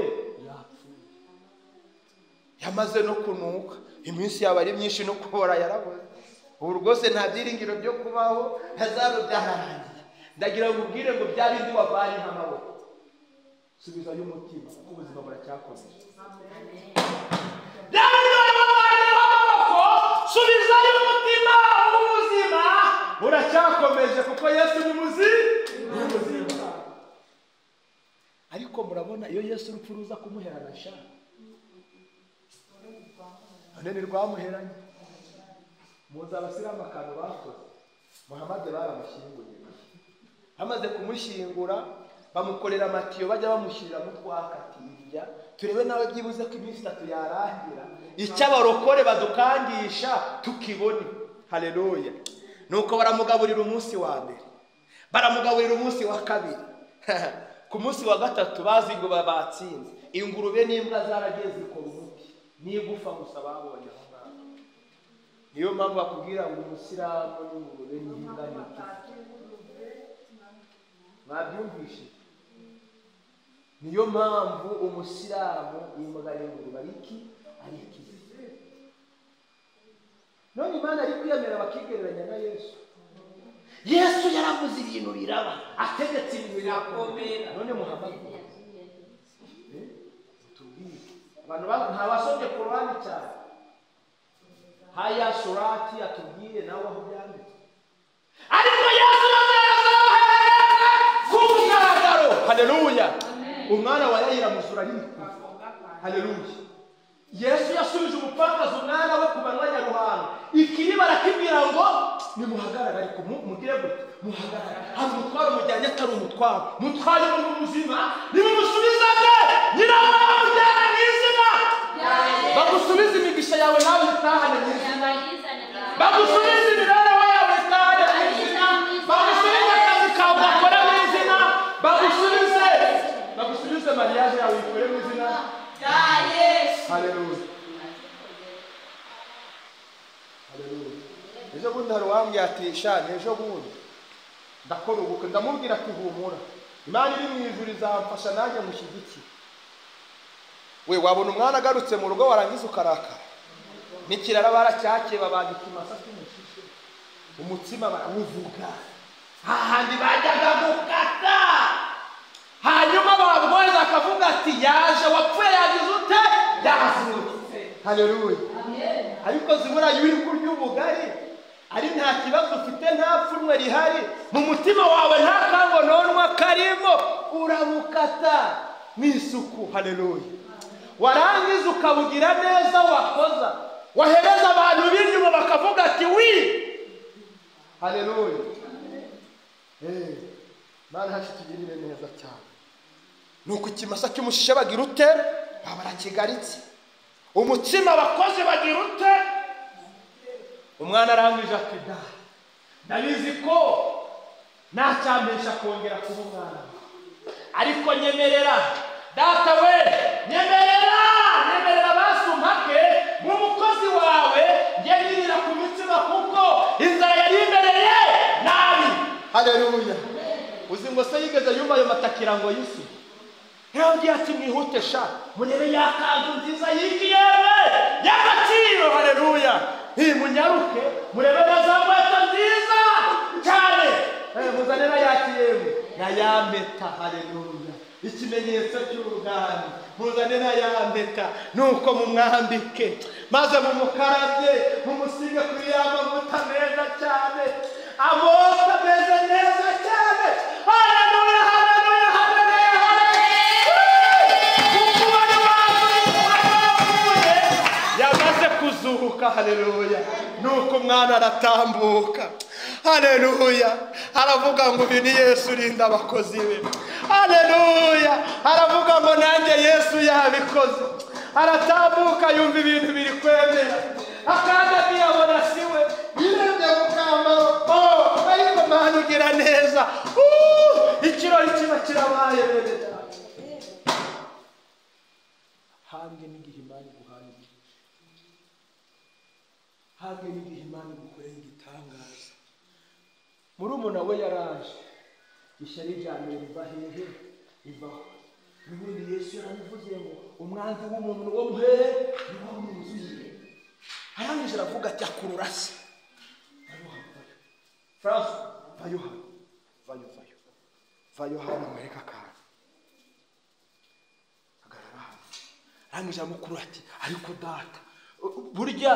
yapfuye. Yamaze no kunuka, iminsi yaba ari myinshi no kubora yaraboze. Ubu rwose nta byiringiro byo kubaho, Lazaro byararangiye. Ndagira ngo ubwire ngo bya bindi wavanye amaboko. Subizayo umutima kuko ubuzima buracyakomeje. Bya bindi wavanye amaboko, subizayo umutima, ubuzima buracyakomeje kuko Yesu ni muzima. Ariko murabona iyo Yesu urupfu ruza kumuherana sha. None ni rwamuheranye. Muzi abasilamu akantu bakoze. Muhammad baramushyinguye. Amaze kumushyingura bamukorera amatiyo bajya bamushyirira mu twakatirya, turebe nawe byibuze ko iminsi itatu yarangira icyo abarokore badukangisha tukibone. Haleluya. Nuko baramugaburira umunsi wa mbere, baramugaburira umunsi wa kabiri, ku munsi wa gatatu bazi ngo batsinze. Ingurube n'imbwa zaragiye zikora umuti n'igufa gusa babonye aho ngaho. Niyo mpamvu bakubwira ngo umusilamu n'ingurube n'imbwa ni iki. Mwabyumvise? Niyo mpamvu umusilamu imbwa n'ingurube ari iki? Ari iki. None Imana ari kwiyemera bakigereranya na Yesu. Yesu yaravuze ibintu biraba, ategetse ibintu birakomera. None Muhammad tubwire abantu ntabasomye Korani cyane. Haya surati atubwire nawe aho byanditse. Ariko Yesu ku mugaragaro. Haleluya. Umwana wa Yayira musura ariko. Haleluya. Yesu yasubije umupfakazi umwana we ku manywa ya ruhanga. Ikiri barakibwira ngo nimuhagarare, ariko mugire gute? Muhagarare. Hari umutwaro mujyanye atari umutwaro. Mutware umuntu muzima, nimumusubizaze nyirawe amujyana mu izina. Bagusubize imigisha yawe nawe utahane mu izina. Bagusubize imibereho yawe utahane mu izina. Bagusubize akazi kawe ugakora mu izina. Bagusubize mariage yawe uyikore mu izina. Haleluya. Haleluya. Ejo bundi hari uwambwiye ati sha ejo bundi ndakora ubukwe, ndamubwira ati humura, Imana iri mu ijuru izamfasha nanjye mushyigikire. We wabona umwana agarutse mu rugo warangiza ukarakara. N'ikirara baracyakiye babaga ikimasa cy'umushishe, umutsima barawuvuga, hahandi bajyaga gukata, hanyuma babwoza akavuga ati yaje wapfuye yagize ute? Yazutse. Haleluya. Ariko zibura iyo uri kurya ubugari ari nta kibazo ufite, nta pfunwe rihari mu mutima wawe, nta kangononwa karimo, urabukata n'isuku. Haleluya. Warangiza ukabugira neza, wakoza wahereza abantu b'inyuma bakavuga ati wi. Haleluya. Mana hacu tugirire neza cyane. Nuko ikimasa cy'umushishe bagira ute? Barakigaritse. Umutsima bakoze bagira ute? Umwana arangije ati da ndabizi ko ntacyambesha kongera kuba umwana, ariko nyemerera data we, nyemerera basumpake mu mukozi wawe ngendirira ku mitsima kuko inzara yari imbereye nabi. Haleluya. Uzi ngo se yigeze yumva ayo matakira ngo yisi? Yarababwiye ati mwihute sha, murebe ya kanzu nziza y'iki yewe y'agaciro. Haleluya. Munyaruke murebe na za nkweto nziza cyane, muzane na ya kiyemwe na ya mpeta. Haleluya. Ikimenyetso cy'uruganda, muzane na ya mpeta, nuko mumwambike maze mumukarabye, mumusige kuri ya mavuta meza cyane, amota meza neza cyane. Haleluya, haleluya, haleluya, haleluya. Kuko wari wapfuye yamaze kuzuka. Haleluya. Nuko umwana aratambuka Haleluya. Aravuga ngo uyu ni Yesu urinda abakozi be. Haleluya. Aravuga ngo nanjye Yesu yabikoze. Aratambuka yumva ibintu biri kwemera, akanda ntiyabona siwe, yirebye mu kambaro, oh ariko Mana ugira neza. Ikirori kiba kirabaye bene data. Hange n'igihe Imana iguhaye umugisha, hange n'igihe Imana igukoreye igitangaza. Murumuna we yaraje, ishyari rya mbere riva hehe? Rivaho. N'ubundi Yesu yarabivuze ngo umwanzi w'umuntu wo muhehe ni wo mwuzuye. Arangije aravuga ati akurura se. Francois, vayo hano, vayo, vayo, vayo hano mwereka akantu. Hagarara hano. Arangije amukurura ati ariko data, burya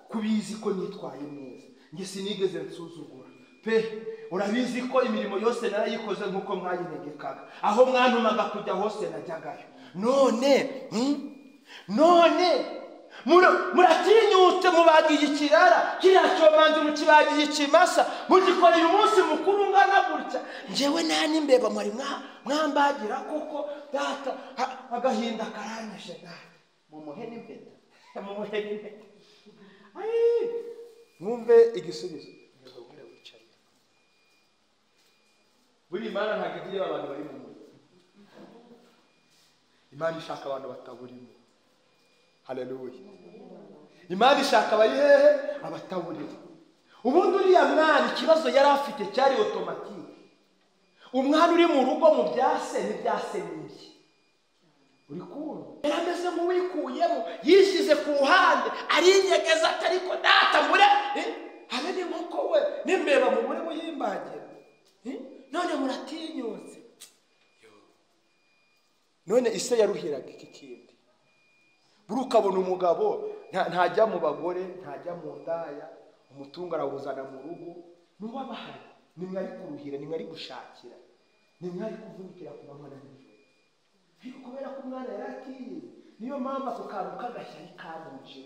kubizi ko nitwaye neza, njye sinigeze nsuzugura pe, urabizi ko imirimo yose narayikoze nkuko mwayinegekaga, aho mwantumaga kujya hose najyagayo. None none muratinyutse mubagiye ikirara kiriya cyomanzi, mukibagiye ikimasa, mugikoreye umunsi mukuru ungana gutya, njyewe nta n'imbeba mwari mwambagira koko data. Agahinda karanyishe data, mumuhe n'impeta, mumuhe n'impeta. Mwumve igisubizo. Buri Imana ntabwo igira abantu bari mu muriro. Imana ishaka abantu bataburimo. Haleluya. Imana ishaka abari hehe? Abataburimo. Ubundi uriya mwana ikibazo yari afite cyari automatique. Umwana uri mu rugo mu byase n'ibyase n'ibye, uri kumva yari ameze nk'uwikuyemo, yishyize ku ruhande, arinyegeza ati ariko data mure habe n'inkoko we n'imbeba mubure muyimbagira, none muratinyutse. None ise yaruhiraga iki kindi. Buri ukabona umugabo ntajya mu bagore, ntajya mu ndaya, umutungo arawuzana mu rugo, n'uwabahari nimwe ari kuruhira, nimwe ari gushakira, nimwe ari kuvunikira ku manywa na nijoro. Ariko kubera ko umwana yari atiye, niyo mpamvu ako kantu k'agashyari kamuje.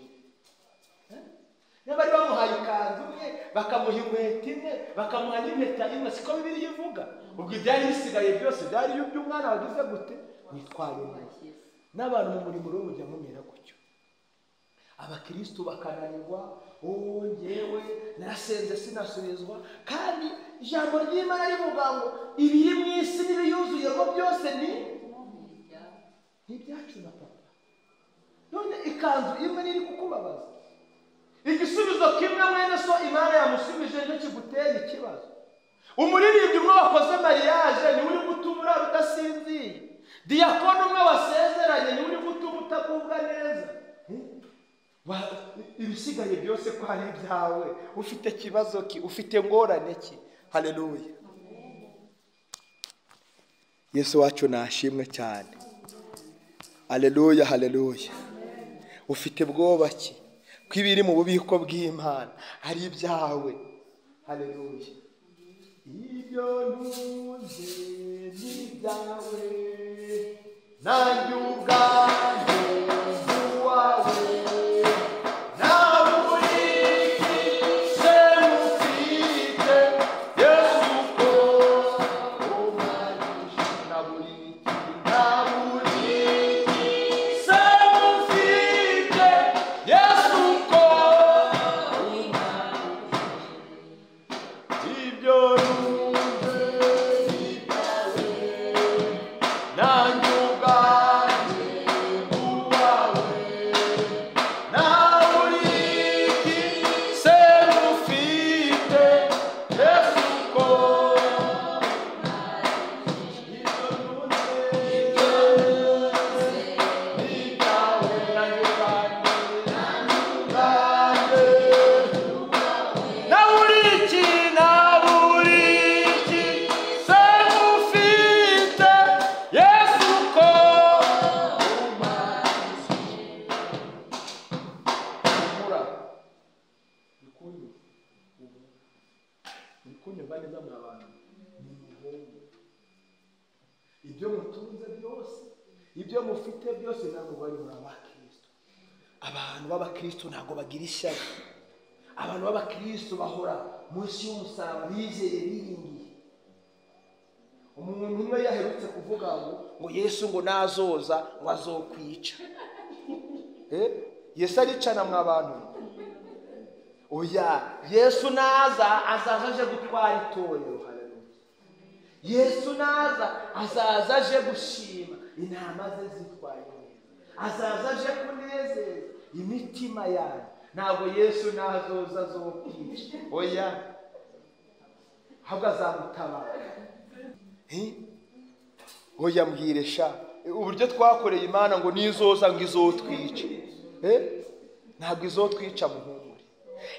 Niba bari bamuhaye ikanzu imwe, bakamuha inkweto imwe, bakamuha n'impeta imwe, siko Bibiliya ivuga. Ubwo ibyari bisigaye byose byari iby'umwana wagize gute? Witwaye neza. N'abantu mu murimo rero mujya mumera gutyo. Abakristo bakananirwa, oh njyewe narasenze sinasubizwa, kandi ijambo ry'Imana rivuga ngo ibiri mu isi n'ibiyuzuyemo byose ni ibyacu na papa. None ikanzu imwe niri kukubabaza. Igisubizo kimwe mwene so Imana yamusubije nicyo kiguteye ikibazo. Umuririmbyi umwe wakoze mariage ni uri gutuma urara udasinziye. Diyakoni umwe wasezeranye ni uri gutuma utagubwa neza. Ibisigaye byose ko ari ibyawe, ufite kibazo ki? Ufite ngorane ki? Haleluya. Yesu wacu nashimwe cyane. Haleluya, haleluya. Ufite bwoba ki? Ko ibiri mu bubiko bw'Imana ari ibyawe. Haleluya. Ibyo ntunze ni ibyawe, nanjye ubwanjye ndi uwawe, nta buri se mufite, Yesu ko umwanyije. Nta buri se mufite, Yesu ko umwanyije. Ibyo ntunze ni ibyawe, nanjye ubwanjye ndi uwawe, nta buri se mufite, Yesu ko ibyo ntunze ni ibyawe, nanjye ubwanjye na buri se mufite, Yesu ko humura. Muri kunyumva neza mwa bantu, ni muhumure. Ibyo mutunze byose, ibyo mufite byose ntabwo bari muri abakristo. Abantu b'abakristo ntabwo bagira ishyari. Abantu b'abakristo bahora munsi y'umusaraba bizeye biringiye. Umuntu umwe yaherutse kuvuga ngo Yesu ngo nazoza ngo azokwica. Yesu aricana mwa bantu. Oya, Yesu naza azaza aje gutwara itorero. Haleluya. Yesu naza azaza aje gushima intama ze zitwaye neza, azaza aje kunezeza imitima yanyu. Ntabwo Yesu nazoza azokwica, oya, ahubwo azamutabara. Oya mbwire sha, uburyo twakoreye Imana ngo nizoza ngo izotwice, ntabwo izotwica muhumure.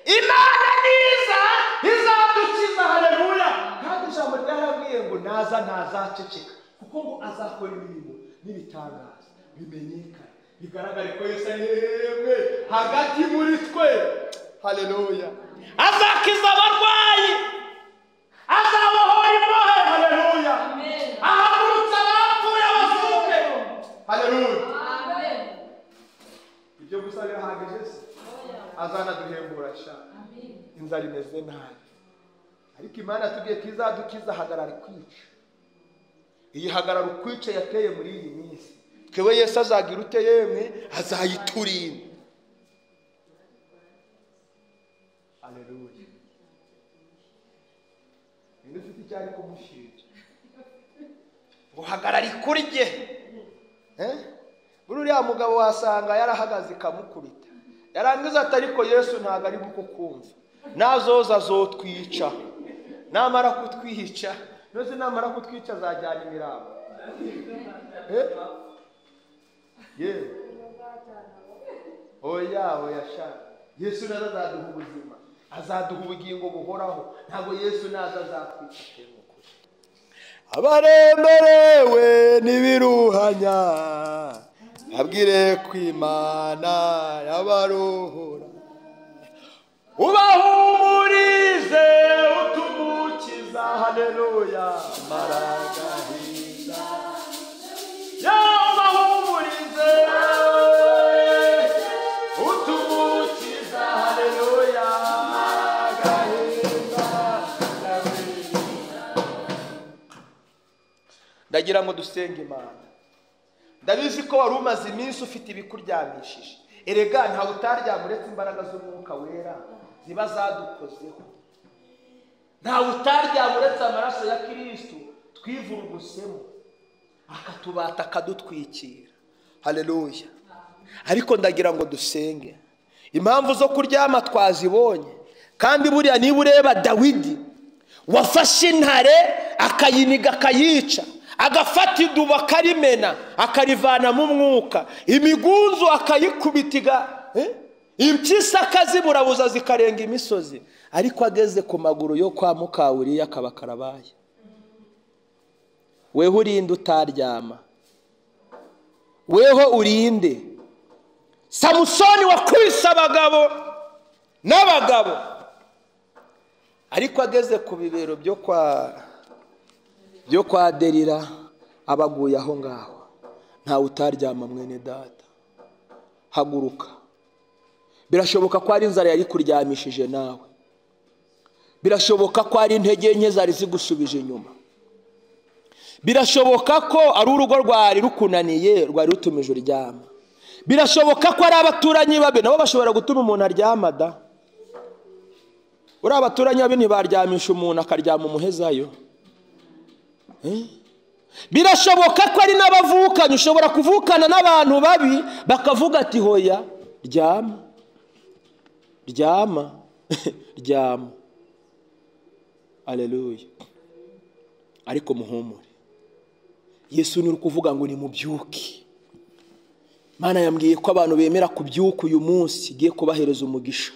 Imana niza izadukiza. Haleluya. Kandi ijambo ryarabwiye ngo naza ntazaceceka, kuko ngo azakora imirimo n'ibitangaza bimenyekane, bigaragare ko Yesu ari yemwe hagati muri twe. Haleluya. Azakiza abarwayi, azabohora imbohe. Haleluya. Ahagurutsa abapfuye abazuke. Haleluya. Ibyo gusa birahagije se? Azanaduhembura sha. Inzara imeze nabi, ariko Imana yatubwiye ko izadukiza hagarara kwica. Iyi hagarara ukwica yateye muri iyi minsi, twewe Yesu azagira ute yemwe? Azayiturinda. Haleluya. Ninde ufite icyo ari kumushinja ngo hagarara ikurye? Buri uriya mugabo wasanga yarahagaze ikamukubita, yarangiza ati ariko Yesu ntabwo ari kukumva, nazoza azotwica, namara kutwica, noze namara kutwica azajyana imirambo. Yewe oya oya sha, Yesu naza azaduha ubuzima, azaduha ubugingo buhoraho. Ntabwo Yesu naza azatwica. Abaremerewe n'ibiruhanya abwire kwimana yabaruhura, ubahumurize utumukiza. Haleluya. Maragahinda ya ubahumurize utumukiza. Haleluya. Maragahinda. Ndagira ngo dusenge Imana. Ndabizi ko wari umaze iminsi ufite ibikuryamishije. Erega ntawe utaryama uretse imbaraga z'umwuka wera ziba zadukozeho. Ntawe utaryama uretse amaraso ya Kristo twivurugusemo akatubata akadutwikira. Haleluya. Ariko ndagira ngo dusenge. Impamvu zo kuryama twazibonye, kandi buriya niba ureba Dawidi wafashe intare akayiniga akayica, agafata idubu akarimena akarivanamo umwuka, imigunzu akayikubitiga, impyisi akaziburabuza zikarenga imisozi, ariko ageze ku maguru yo kwa mukawuriya akaba karabaye. Weho urinde utaryama, weho urinde. Samusoni wakubise abagabo n'abagabo, ariko ageze ku bibero byo kwa Delila abaguye aho ngaho. Ntawe utaryama mwene data, haguruka. Birashoboka ko ari inzara yari kuryamishije nawe, birashoboka ko ari intege nke zari zigusubije inyuma, birashoboka ko ari urugo rwari rukunaniye rwari rutumije uryama, birashoboka ko ari abaturanyi babe nabo bashobora gutuma umuntu aryama da. Uri abaturanyi babe ntibaryamisha umuntu akaryama umuhezayo. Birashoboka ko ari n'abavukanye, ushobora kuvukana n'abantu babi bakavuga ati hoya ryama ryama ryama. Haleluya. Ariko muhumure, Yesu ni kuvuga ngo nimubyuke. Imana yambwiye ko abantu bemera kubyuka uyu munsi igiye kubahereza umugisha.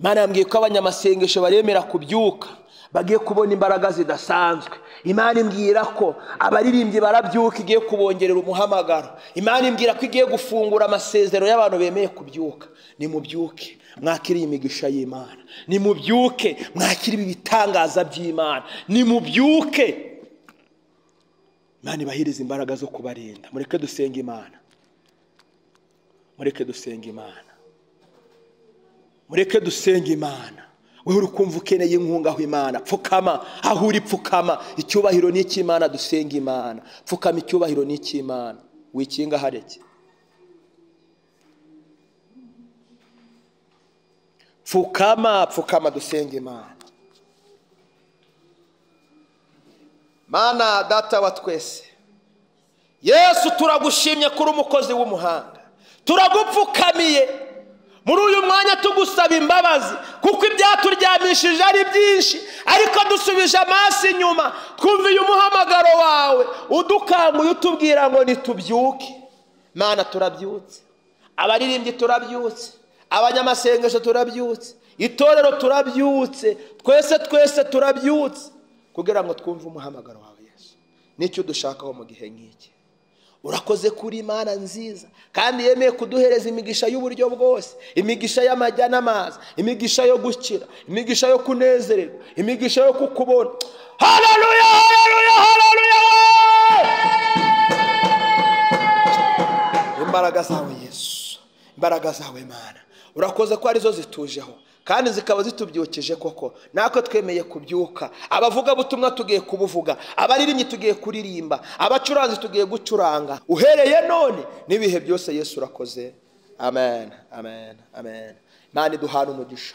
Imana yambwiye ko abanyamasengesho baremera kubyuka bagiye kubona imbaraga zidasanzwe. Imana imbwira ko abaririmbyi barabyuka igiye kubongerera umuhamagaro. Imana imbwira ko igiye gufungura amasezerano y'abantu bemeye kubyuka. Nimubyuke mwakire imigisha y'Imana, nimubyuke mwakire ibitangaza by'Imana, nimubyuke. Imana ibahirize imbaraga zo kubarinda. Mureke dusenge Imana, mureke dusenge Imana, Mureke dusenge Imana. Wewe uri kumva ukeneye inkunga aho Imana, pfukama aho uri, pfukama. Icyubahiro ni icy'Imana, dusenge Imana. Pfukama, icyubahiro ni icy'Imana. Wikinga hareke. Pfukama, pfukama dusenge Imana. Mana data wa twese, Yesu turagushimye kuri umukozi w'umuhanga. Turagupfukamiye muri uyu mwanya tugusaba imbabazi, kuko ibyaturyamishije ari byinshi, ariko dusubije amaso inyuma twumviye umuhamagaro wawe udukanguye utubwira ngo nitubyuke. Mana turabyutse, abaririmbyi turabyutse, abanyamasengesho turabyutse, itorero turabyutse, twese twese turabyutse kugira ngo twumve umuhamagaro wawe Yesu. Nicyo dushakaho mu gihe nk'iki. Urakoze kuri Imana nziza kandi yemeye kuduhereza imigisha y'uburyo bwose, imigisha y'amajya n'amazi, imigisha yo gukira, imigisha yo kunezererwa, imigisha yo kukubona. Haleluya, haleluya, haleluya! Imbaraga zawe Yesu, imbaraga zawe Imana, urakoze ko arizo zitujeho kandi zikaba zitubyukije koko. Natwe twemeye kubyuka. Abavuga butumwa tugiye kubuvuga, abaririmbyi tugiye kuririmba, abacuranzi tugiye gucuranga, uhereye none n'ibihe byose. Yesu urakoze. Amen, amen, amen. Imana iduhana umugisha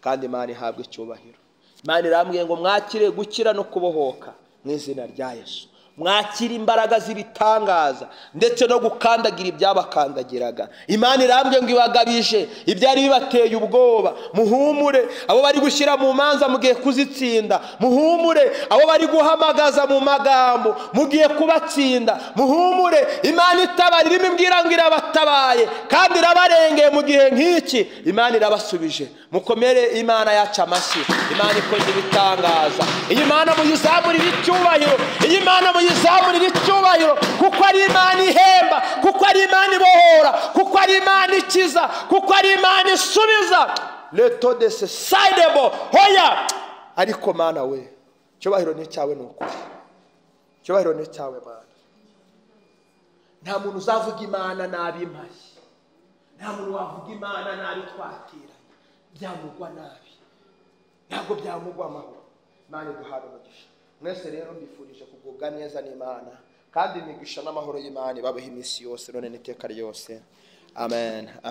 kandi Imana ihabwe icyubahiro. Imana irambwiye ngo mwakire gukira no kubohoka mu izina rya Yesu. Mwakira imbaraga z'ibitangaza ndetse no gukandagira ibyabakandagiraga. Imana irambye ngo ibagabije ibyari bibateye ubwoba. Muhumure abo bari gushyira mu manza mugiye kuzitsinda. Muhumure abo bari guhamagaza mu magambo mugiye kubatsinda. Muhumure, Imana itabara, irimo imbwira ngo irabatabaye kandi irabarengeye mu gihe nk'iki. Imana irabasubije. Mukomere Imana yacu amashyi. Imana ikoze ibitangaza. Iyi Mana muyizamurire icyubahiro. Iyi Mana muyizamurire icyubahiro, kuko ari Imana ihemba, kuko ari Imana ibohora, kuko ari Imana ikiza, kuko ari Imana isubiza. Leto de se sidebo hoya. Ariko Mana we, icyubahiro ni cyawe, ni ukuri. Icyubahiro ni cyawe Mana. Nta muntu uzavuga Imana nabi impashyi, nta muntu wavuga Imana nabi twatiranye, byamugwa nabi, ntabwo byamugwa amahoro. Imana iduhana umugisha. Mwese rero mbifurije kugubwa neza n'Imana, kandi imigisha n'amahoro y'Imana ibabeho iminsi yose none n'iteka ryose. Amen, amen.